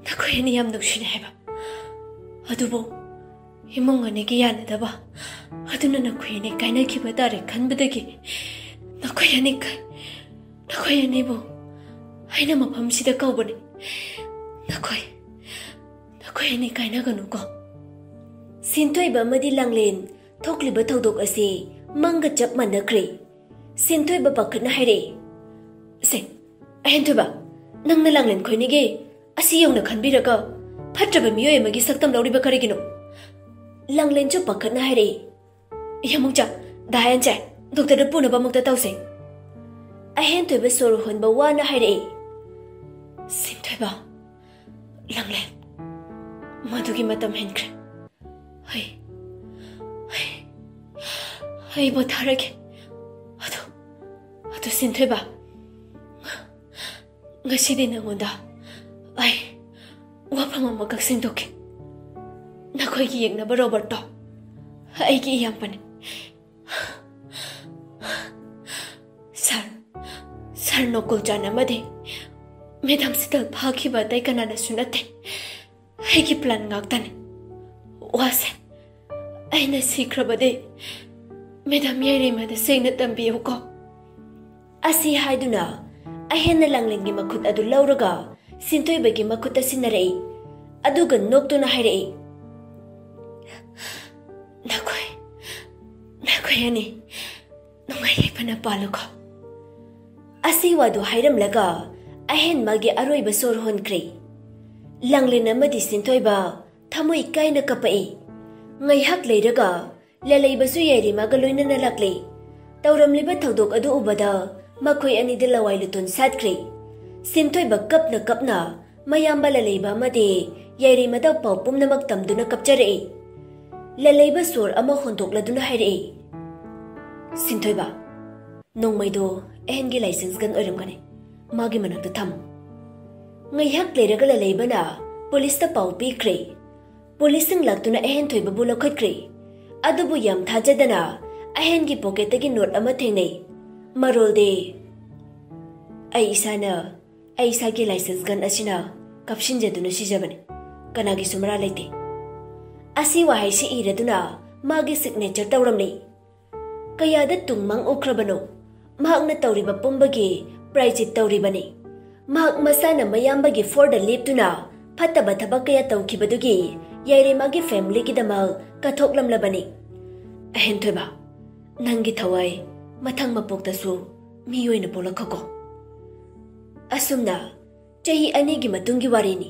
ꯅꯈꯣꯏ ꯑꯅꯤ ꯌꯥꯝ ꯅꯨꯡꯁꯤꯅꯩ ꯍꯥꯏꯕ꯫ ꯑꯗꯨꯕꯨ ꯏꯃꯨꯡ ꯑꯅꯤꯒꯤ ꯌꯥꯅꯗꯕ ꯑꯗꯨꯅ ꯅꯈꯣꯏ ꯑꯅꯤ ꯀꯥꯏꯅꯈꯤꯕ ꯇꯥꯔꯦ ꯈꯟꯕꯗꯒꯤ ꯅꯈꯣꯏ ꯑꯅꯤ ꯀꯥꯏ-, ꯅꯈꯣꯏ ꯑꯅꯤꯕꯨ ꯑꯩꯅ ꯃꯐꯝꯁꯤꯗ ꯀꯧꯕꯅꯤ꯫ ꯅꯈꯣꯏ, ꯅꯈꯣꯏ ꯑꯅꯤ ꯀꯥꯏꯅꯒꯅꯨꯀꯣ꯫" ꯁꯤꯟꯊꯣꯏꯕ ꯑꯃꯗꯤ ꯂꯥꯡꯂꯦꯟ ꯊꯣꯛꯂꯤꯕ ꯊꯧꯗꯣꯛ ꯑꯁꯤ ꯃꯪꯒ ꯆꯞ ꯃꯥꯟꯅꯈ꯭ꯔꯦ꯫ ꯁꯤꯟꯊꯣꯏꯕ ꯄꯥꯈꯠꯅ ꯍꯥꯏꯔꯛꯏ, "ꯁꯦ, ꯑꯍꯦꯟꯊꯣꯏꯕ, ꯅꯪꯅ ꯂꯥꯡꯂꯦꯟ ꯈꯣꯏꯅꯤꯒꯤ ꯑꯁꯤ ꯌꯧꯅ ꯈꯟꯕꯤꯔꯒ ꯐꯠꯇ꯭ꯔꯕ ꯃꯤꯑꯣꯏ ꯑꯃꯒꯤ ꯁꯛꯇꯝ ꯂꯧꯔꯤꯕ ꯀꯔꯤꯒꯤꯅꯣ?" ꯂꯥꯡꯂꯦꯟꯁꯨ ꯄꯥꯈꯠꯅ ꯍꯥꯏꯔꯛꯏ, "ꯌꯥꯝꯕꯨꯡꯆꯥ, ꯗꯥ ꯍꯦꯟꯁꯦ ꯗꯣꯛꯇꯔꯗ ꯄꯨꯅꯕ ꯑꯃꯨꯛꯇ ꯇꯧꯁꯦ꯫" ꯑꯍꯦꯟꯊꯣꯏꯕ ꯁꯣꯔ ꯍꯣꯟꯕ ꯋꯥꯅ ꯍꯥꯏꯔꯛꯏ, "ꯁꯤꯟꯊꯣꯏꯕ, ꯂꯥꯡꯂꯦꯟ, ꯃꯗꯨꯒꯤ ꯃꯇꯝ ꯍꯦꯟꯈ꯭ꯔꯦ꯫ ꯑꯩ, ꯑꯩ, ꯑꯩ ꯄꯣꯊꯥꯔꯒꯦ꯫ ꯑꯗꯨ, ꯑꯗꯨ ꯁꯤꯟꯊꯣꯏꯕ, ꯉꯁꯤꯗꯤ ꯅꯉꯣꯟꯗ ꯑꯩ ꯋꯥꯐꯝ ꯑꯃꯈꯛ ꯁꯦꯡꯗꯣꯛꯀꯦ꯫ ꯅꯈꯣꯏꯒꯤ ꯌꯦꯛꯅꯕ ꯔꯣꯕꯔꯠꯇꯣ ꯑꯩꯒꯤ ꯏꯌꯥꯝꯕꯅꯤ꯫ ꯁꯥꯔ, ꯁꯥꯔ ꯅꯣꯀꯨꯜ ꯆꯥꯟ ꯑꯃꯗꯤ ꯃꯦꯗꯥꯝ ꯁꯤꯇꯜ ꯐꯥꯈꯤꯕ ꯑꯇꯩ ꯀꯅꯥꯅꯁꯨ ꯅꯠꯇꯦ꯫ ꯑꯩꯒꯤ ꯄ꯭ꯂꯥꯟ ꯉꯥꯛꯇꯅꯤ꯫ ꯋꯥꯁꯦ ꯑꯩꯅ ꯁꯤꯈ꯭ꯔꯕꯗꯤ ꯃꯦꯗꯥꯝ ꯌꯥꯏꯔꯦꯝꯃꯗ ꯁꯦꯡꯅ ꯇꯝꯕꯤꯌꯨꯀꯣ꯫ ꯑꯁꯤ ꯍꯥꯏꯗꯨꯅ ꯑꯍꯦꯟꯅ ꯂꯥꯡꯂꯦꯟꯒꯤ ꯃꯈꯨꯠ ꯑꯗꯨ ꯂꯧꯔꯒ ꯁꯤꯟꯊꯣꯏꯕꯒꯤ ꯃꯈꯨꯠꯇ ꯁꯤꯟꯅꯔꯛꯏ꯫ ꯑꯗꯨꯒ ꯅꯣꯛꯇꯨꯅ ꯍꯥꯏꯔꯛꯏ, "ꯅꯈꯣꯏ, ꯅꯈꯣꯏ ꯑꯅꯤ ꯅꯨꯡꯉꯥꯏ ꯌꯥꯏꯐꯅ ꯄꯥꯜꯂꯨꯀꯣ"꯫ ꯑꯁꯤ ꯋꯥꯗꯨ ꯍꯥꯏꯔꯝꯂꯒ ꯑꯍꯦꯟ ꯃꯥꯒꯤ ꯑꯔꯣꯏꯕ ꯁꯣꯔ ꯍꯣꯟꯈ꯭ꯔꯦ꯫ ꯂꯥꯡꯂꯦꯟ ꯑꯃꯗꯤ ꯁꯤꯟꯊꯣꯏꯕ ꯊꯃꯣꯏ ꯀꯥꯏꯅ ꯀꯞꯄꯛꯏ꯫ ꯉꯥꯏꯍꯥꯛ ꯂꯩꯔꯒ ꯂꯂꯩꯕꯁꯨ ꯌꯥꯏꯔꯦꯝꯃꯒ ꯂꯣꯏꯅꯅ ꯂꯥꯛꯂꯦ꯫ ꯇꯧꯔꯝꯂꯤꯕ ꯊꯧꯗꯣꯛ ꯑꯗꯨ ꯎꯕꯗ ꯃꯈꯣꯏ ꯑꯅꯤꯗ ꯂꯋꯥꯏ ꯂꯨꯇꯣꯟ ꯁꯥꯠꯈ꯭ꯔꯦ꯫ ꯁꯤꯟꯊꯣꯏꯕ ꯀꯞꯅ ꯀꯞꯅ ꯃꯌꯥꯝꯕ ꯂꯂꯩꯕ ꯑꯃꯗꯤ ꯌꯥꯏꯔꯦꯝꯃꯗ ꯄꯥꯎ ꯄꯨꯝꯅꯃꯛ ꯇꯝꯗꯨꯅ ꯀꯞꯆꯔꯛꯏ꯫ ꯂꯂꯩꯕ ꯁꯣꯔ ꯑꯃ ꯍꯣꯟꯗꯣꯛꯂꯗꯨꯅ ꯍꯥꯏꯔꯛꯏ, "ꯁꯤꯟꯊꯣꯏꯕ, ꯅꯣꯡꯃꯩꯗꯣ ꯑꯍꯦꯟꯒꯤ ꯂꯥꯏꯁꯦꯟꯁ ꯒꯟ ꯑꯣꯏꯔꯝꯒꯅꯤ, ꯃꯥꯒꯤ ꯃꯅꯥꯛꯇ ꯊꯝꯃꯨ"꯫ ꯉꯥꯏꯍꯥꯛ ꯂꯩꯔꯒ ꯂꯂꯩꯕꯅ ꯄꯨꯂꯤꯁꯇ ꯄꯥꯎ ꯄꯤꯈ꯭ꯔꯦ꯫ ꯄꯨꯂꯤꯁꯁꯤꯡ ꯂꯥꯛꯇꯨꯅ ꯑꯍꯦꯟ ꯊꯣꯏꯕꯕꯨ ꯂꯧꯈꯠꯈ꯭ꯔꯦ꯫ ꯑꯗꯨꯕꯨ ꯌꯥꯝ ꯊꯥꯖꯗꯅ ꯑꯍꯦꯟꯒꯤ ꯄꯣꯀꯦꯠꯇꯒꯤ ꯅꯣꯠ ꯑꯃ ꯊꯦꯡꯅꯩ꯫ ꯃꯔꯣꯜꯗꯤ, "ꯑꯩ ꯏꯁꯥꯅ ꯑꯩ ꯏꯁꯥꯒꯤ ꯂꯥꯏꯁꯦꯟꯁ ꯒꯟ ꯑꯁꯤꯅ ꯀꯥꯞꯁꯤꯟꯖꯗꯨꯅ ꯁꯤꯖꯕꯅꯤ, ꯀꯅꯥꯒꯤꯁꯨ ꯃꯔꯥ ꯂꯩꯇꯦ"꯫ ꯑꯁꯤ ꯋꯥꯍꯩꯁꯤ ꯏꯔꯗꯨꯅ ꯃꯥꯒꯤ ꯁꯤꯒꯅꯦꯆꯔ ꯇꯧꯔꯝꯂꯤ꯫ ꯀꯌꯥꯗ ꯇꯨꯡ ꯃꯥꯡ ꯎꯈ꯭ꯔꯕꯅꯣ? ꯃꯍꯥꯛꯅ ꯇꯧꯔꯤꯕ ꯄꯨꯝꯕꯒꯤ ꯄ꯭ꯔꯥꯏꯖꯤꯠ ꯇꯧꯔꯤꯕꯅꯤ꯫ ꯃꯍꯥꯛ ꯃꯁꯥꯅ ꯃꯌꯥꯝꯕꯒꯤ ꯐꯣꯔꯗ ꯂꯦꯞꯇꯨꯅ ꯐꯠꯇꯕ ꯊꯕꯛ ꯀꯌꯥ ꯇꯧꯈꯤꯕꯗꯨꯒꯤ ꯌꯥꯏꯔꯦꯝꯃꯒꯤ ꯐꯦꯃꯤꯂꯤꯒꯤꯗꯃꯛ ꯀꯠꯊꯣꯛꯂꯝꯂꯕꯅꯤ꯫ ꯑꯍꯦꯟꯊꯣꯏꯕ, ꯅꯪꯒꯤ ꯊꯋꯥꯏ ꯃꯊꯪ ꯃꯄꯣꯛꯇꯁꯨ ꯃꯤ ꯑꯣꯏꯅ ꯄꯣꯛꯂꯛꯈꯣꯀꯣ꯫ ꯑꯁꯨꯝꯅ ꯆꯍꯤ ꯑꯅꯤꯒꯤ ꯃꯇꯨꯡꯒꯤ ꯋꯥꯔꯤꯅꯤ꯫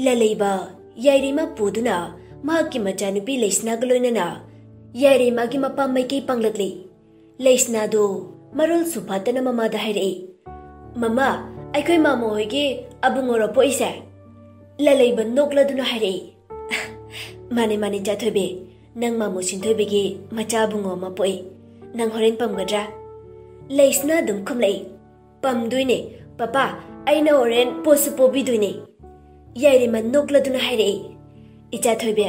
ꯂꯂꯩꯕ ꯌꯥꯏꯔꯦꯝꯃ ꯄꯨꯗꯨꯅ ꯃꯍꯥꯛꯀꯤ ꯃꯆꯥꯅꯨꯄꯤ ꯂꯩꯁꯅꯥꯒ ꯂꯣꯏꯅꯅ ꯌꯥꯏꯔꯦꯝꯃꯒꯤ ꯃꯄꯥꯝ ꯃꯥꯏꯀꯩ ꯄꯥꯡꯂꯛꯂꯤ꯫ ꯂꯩꯁꯅꯥꯗꯨ ꯃꯔꯣꯜ ꯁꯨꯐꯥꯠꯇꯅ ꯃꯃꯥꯗ ꯍꯥꯏꯔꯛꯏ, "ꯃꯃꯥ, ꯑꯩꯈꯣꯏ ꯃꯥꯃꯣ ꯍꯣꯏꯒꯤ ꯑꯕꯨꯡꯉꯣꯔꯣ ꯄꯣꯛꯏꯁꯦ?" ꯂꯂꯩꯕ ꯅꯣꯛꯂꯗꯨꯅ ꯍꯥꯏꯔꯛꯏ, "ꯃꯥꯅꯦ, ꯃꯥꯅꯦ, ꯏꯆꯥ ꯊꯣꯏꯕꯤ, ꯅꯪ ꯃꯥꯃꯣ ꯁꯤꯟꯊꯣꯏꯕꯒꯤ ꯃꯆꯥ ꯑꯕꯨꯡꯉꯣ ꯑꯃ ꯄꯣꯛꯏ꯫ ꯅꯪ ꯍꯣꯔꯦꯟ ꯄꯝꯒꯗ꯭ꯔꯥ?" ꯂꯩꯁꯅꯥ ꯑꯗꯨꯝ ꯈꯨꯝꯂꯛꯏ, "ꯄꯝꯗꯣꯏꯅꯦ, ꯄꯄꯥ, ꯑꯩꯅ ꯍꯣꯔꯦꯟ ꯄꯣꯁꯨ ꯄꯣꯕꯤꯗꯣꯏꯅꯦ"꯫ ꯌꯥꯏꯔꯦꯝꯃ ꯅꯣꯛꯂꯗꯨꯅ ꯍꯥꯏꯔꯛꯏ, "ꯏꯆꯥ ꯊꯣꯏꯕꯤ,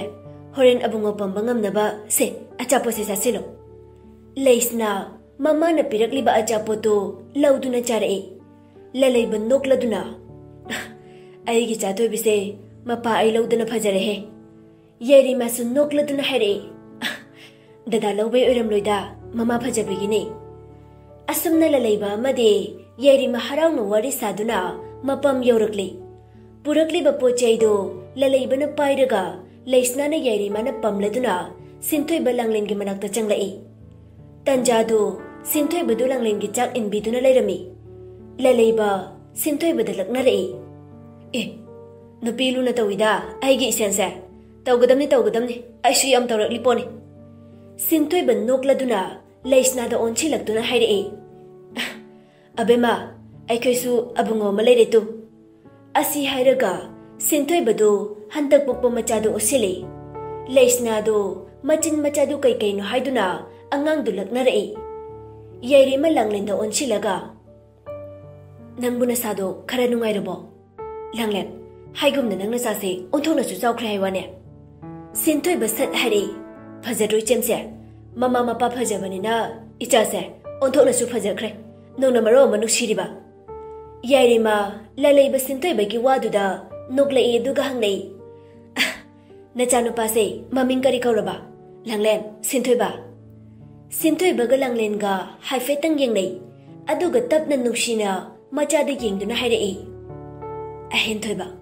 ꯍꯣꯔꯦꯟ ꯑꯕꯨꯡꯉꯣ ꯄꯝꯕ ꯉꯝꯅꯕ ꯁꯦ, ꯑꯆꯥꯄꯣꯠꯁꯦ ꯆꯥꯁꯤꯜꯂꯣ"꯫ ꯂꯩꯁꯅꯥ ꯃꯃꯥꯅ ꯄꯤꯔꯛꯂꯤꯕ ꯑꯆꯥꯄꯣꯠꯇꯨ ꯂꯧꯗꯨꯅ ꯆꯥꯔꯛꯏ꯫ ꯂꯂꯩꯕ ꯅꯣꯛꯂꯗꯨꯅ, "ꯑꯩꯒꯤ ꯆꯥꯊꯣꯏꯕꯤꯁꯦ ꯃꯄꯥ ꯑꯩ ꯂꯧꯗꯅ ꯐꯖꯔꯦꯍꯦ꯫ ꯌꯥꯏꯔꯤꯃꯥꯁꯨ ꯅꯣꯛꯂꯗꯨꯅ ꯍꯥꯏꯔꯛꯏ, "ꯗꯗꯥ ꯂꯧꯕꯩ ꯑꯣꯏꯔꯝꯂꯣꯏꯗ, ꯃꯃꯥ ꯐꯖꯕꯒꯤꯅꯤ"꯫ ꯑꯁꯨꯝꯅ ꯂꯂꯩꯕ ꯑꯃꯗꯤ ꯌꯥꯏꯔꯤꯃ ꯍꯔꯥꯎꯅ ꯋꯥꯔꯤ ꯁꯥꯗꯨꯅ ꯃꯄꯥꯝ ꯌꯧꯔꯛꯂꯤ꯫ ꯄꯨꯔꯛꯂꯤꯕ ꯄꯣꯠ ꯆꯩꯗꯨ ꯂꯂꯩꯕꯅ ꯄꯥꯏꯔꯒ ꯂꯩꯁꯅꯥꯅ ꯌꯥꯏꯔꯤꯃꯅ ꯄꯝꯂꯗꯨꯅ ꯁꯤꯟꯊꯣꯏꯕ ꯂꯥꯡꯂꯦꯟꯒꯤ ꯃꯅꯥꯛꯇ ꯆꯪꯂꯛꯏ꯫ ꯇꯟꯖꯥꯗꯨ ꯁꯤꯟꯊꯣꯏꯕꯗꯨ ꯂꯥꯡꯂꯦꯟꯒꯤ ꯆꯥꯛ ꯏꯟꯕꯤꯗꯨꯅ ꯂꯩꯔꯝꯃꯤ꯫ ꯂꯂꯩꯕ ꯁꯤꯟꯊꯣꯏꯕꯗ ꯂꯛꯅꯔꯛꯏ, "ꯑꯦ, ꯅꯨꯄꯤ ꯂꯨꯅ ꯇꯧꯏꯗ ꯑꯩꯒꯤ ꯏꯁꯦꯟꯁꯦ꯫ ꯇꯧꯒꯗꯕꯅꯤ, ꯇꯧꯒꯗꯕꯅꯤ, ꯑꯩꯁꯨ ꯌꯥꯝ ꯇꯧꯔꯛꯂꯤ ꯄꯣꯠꯅꯤ"꯫ ꯁꯤꯟꯊꯣꯏꯕ ꯅꯣꯛꯂꯗꯨꯅ ꯂꯩꯁꯅꯥꯗ ꯑꯣꯟꯁꯤꯜꯂꯛꯇꯨꯅ ꯍꯥꯏꯔꯛꯏ, "ꯑꯕꯦꯝꯃ, ꯑꯩꯈꯣꯏꯁꯨ ꯑꯕꯨꯡꯉꯣ ꯑꯃ ꯂꯩꯔꯦ ꯇꯨ"꯫ ꯑꯁꯤ ꯍꯥꯏꯔꯒ ꯁꯤꯟꯊꯣꯏꯕꯗꯨ ꯍꯟꯗꯛ ꯄꯣꯛꯄ ꯃꯆꯥꯗꯨ ꯎꯠꯁꯤꯜꯂꯤ꯫ ꯂꯩꯁꯅꯥꯗꯨ ꯃꯆꯤꯟ ꯃꯆꯥꯗꯨ ꯀꯩ ꯀꯩꯅꯣ ꯍꯥꯏꯗꯨꯅ ꯑꯉꯥꯡꯗꯨ ꯂꯛꯅꯔꯛꯏ꯫ ꯌꯥꯏꯔꯤꯃ ꯂꯥꯡꯂꯦꯟꯗ ꯑꯣꯟꯁꯤꯜꯂꯒ, "ꯅꯪꯕꯨ ꯅꯁꯥꯗꯣ ꯈꯔ ꯅꯨꯡꯉꯥꯏꯔꯕꯣ? ꯂꯥꯡꯂꯦꯟ, ꯍꯥꯏꯒꯨꯝꯅ ꯅꯪ ꯅꯆꯥꯁꯦ ꯑꯣꯟꯊꯣꯛꯅꯁꯨ ꯆꯥꯎꯈ꯭ꯔꯦ ꯍꯥꯏ ꯋꯥꯅꯦ"꯫ ꯁꯤꯟꯊꯣꯏꯕ ꯁꯠ ꯍꯥꯏꯔꯛꯏ, "ꯐꯖꯗ꯭ꯔꯣ ꯏꯆꯦꯝꯁꯦ? ꯃꯃꯥ ꯃꯄꯥ ꯐꯖꯕꯅꯤꯅ ꯏꯆꯥꯁꯦ ꯑꯣꯟꯊꯣꯛꯅꯁꯨ ꯐꯖꯈ꯭ꯔꯦ꯫ ꯅꯧꯅ ꯃꯔꯣ ꯑꯃ ꯅꯨꯡꯁꯤꯔꯤꯕ"꯫ ꯌꯥꯏꯔꯤꯃ ꯂꯂꯩꯕ ꯁꯤꯟꯊꯣꯏꯕꯒꯤ ꯋꯥꯗꯨꯗ ꯅꯣꯛꯂꯛꯏ ꯑꯗꯨꯒ ꯍꯪꯂꯛꯏ, "ꯅꯆꯥꯅꯨꯄꯥꯁꯦ ꯃꯃꯤꯡ ꯀꯔꯤ ꯀꯧꯔꯕ? ꯂꯥꯡꯂꯦꯟ, ꯁꯤꯟꯊꯣꯏꯕ"꯫ ꯁꯤꯟꯊꯣꯏꯕꯒ ꯂꯥꯡꯂꯦꯟꯒ ꯍꯥꯏꯐꯦꯠꯇꯪ ꯌꯦꯡꯅꯩ꯫ ꯑꯗꯨꯒ ꯇꯞꯅ ꯅꯨꯡꯁꯤꯅ ꯃꯆꯥꯗ ꯌꯦꯡꯗꯨꯅ ꯍꯥꯏꯔꯛꯏ, "ꯑꯍꯦꯟꯊꯣꯏꯕ"꯫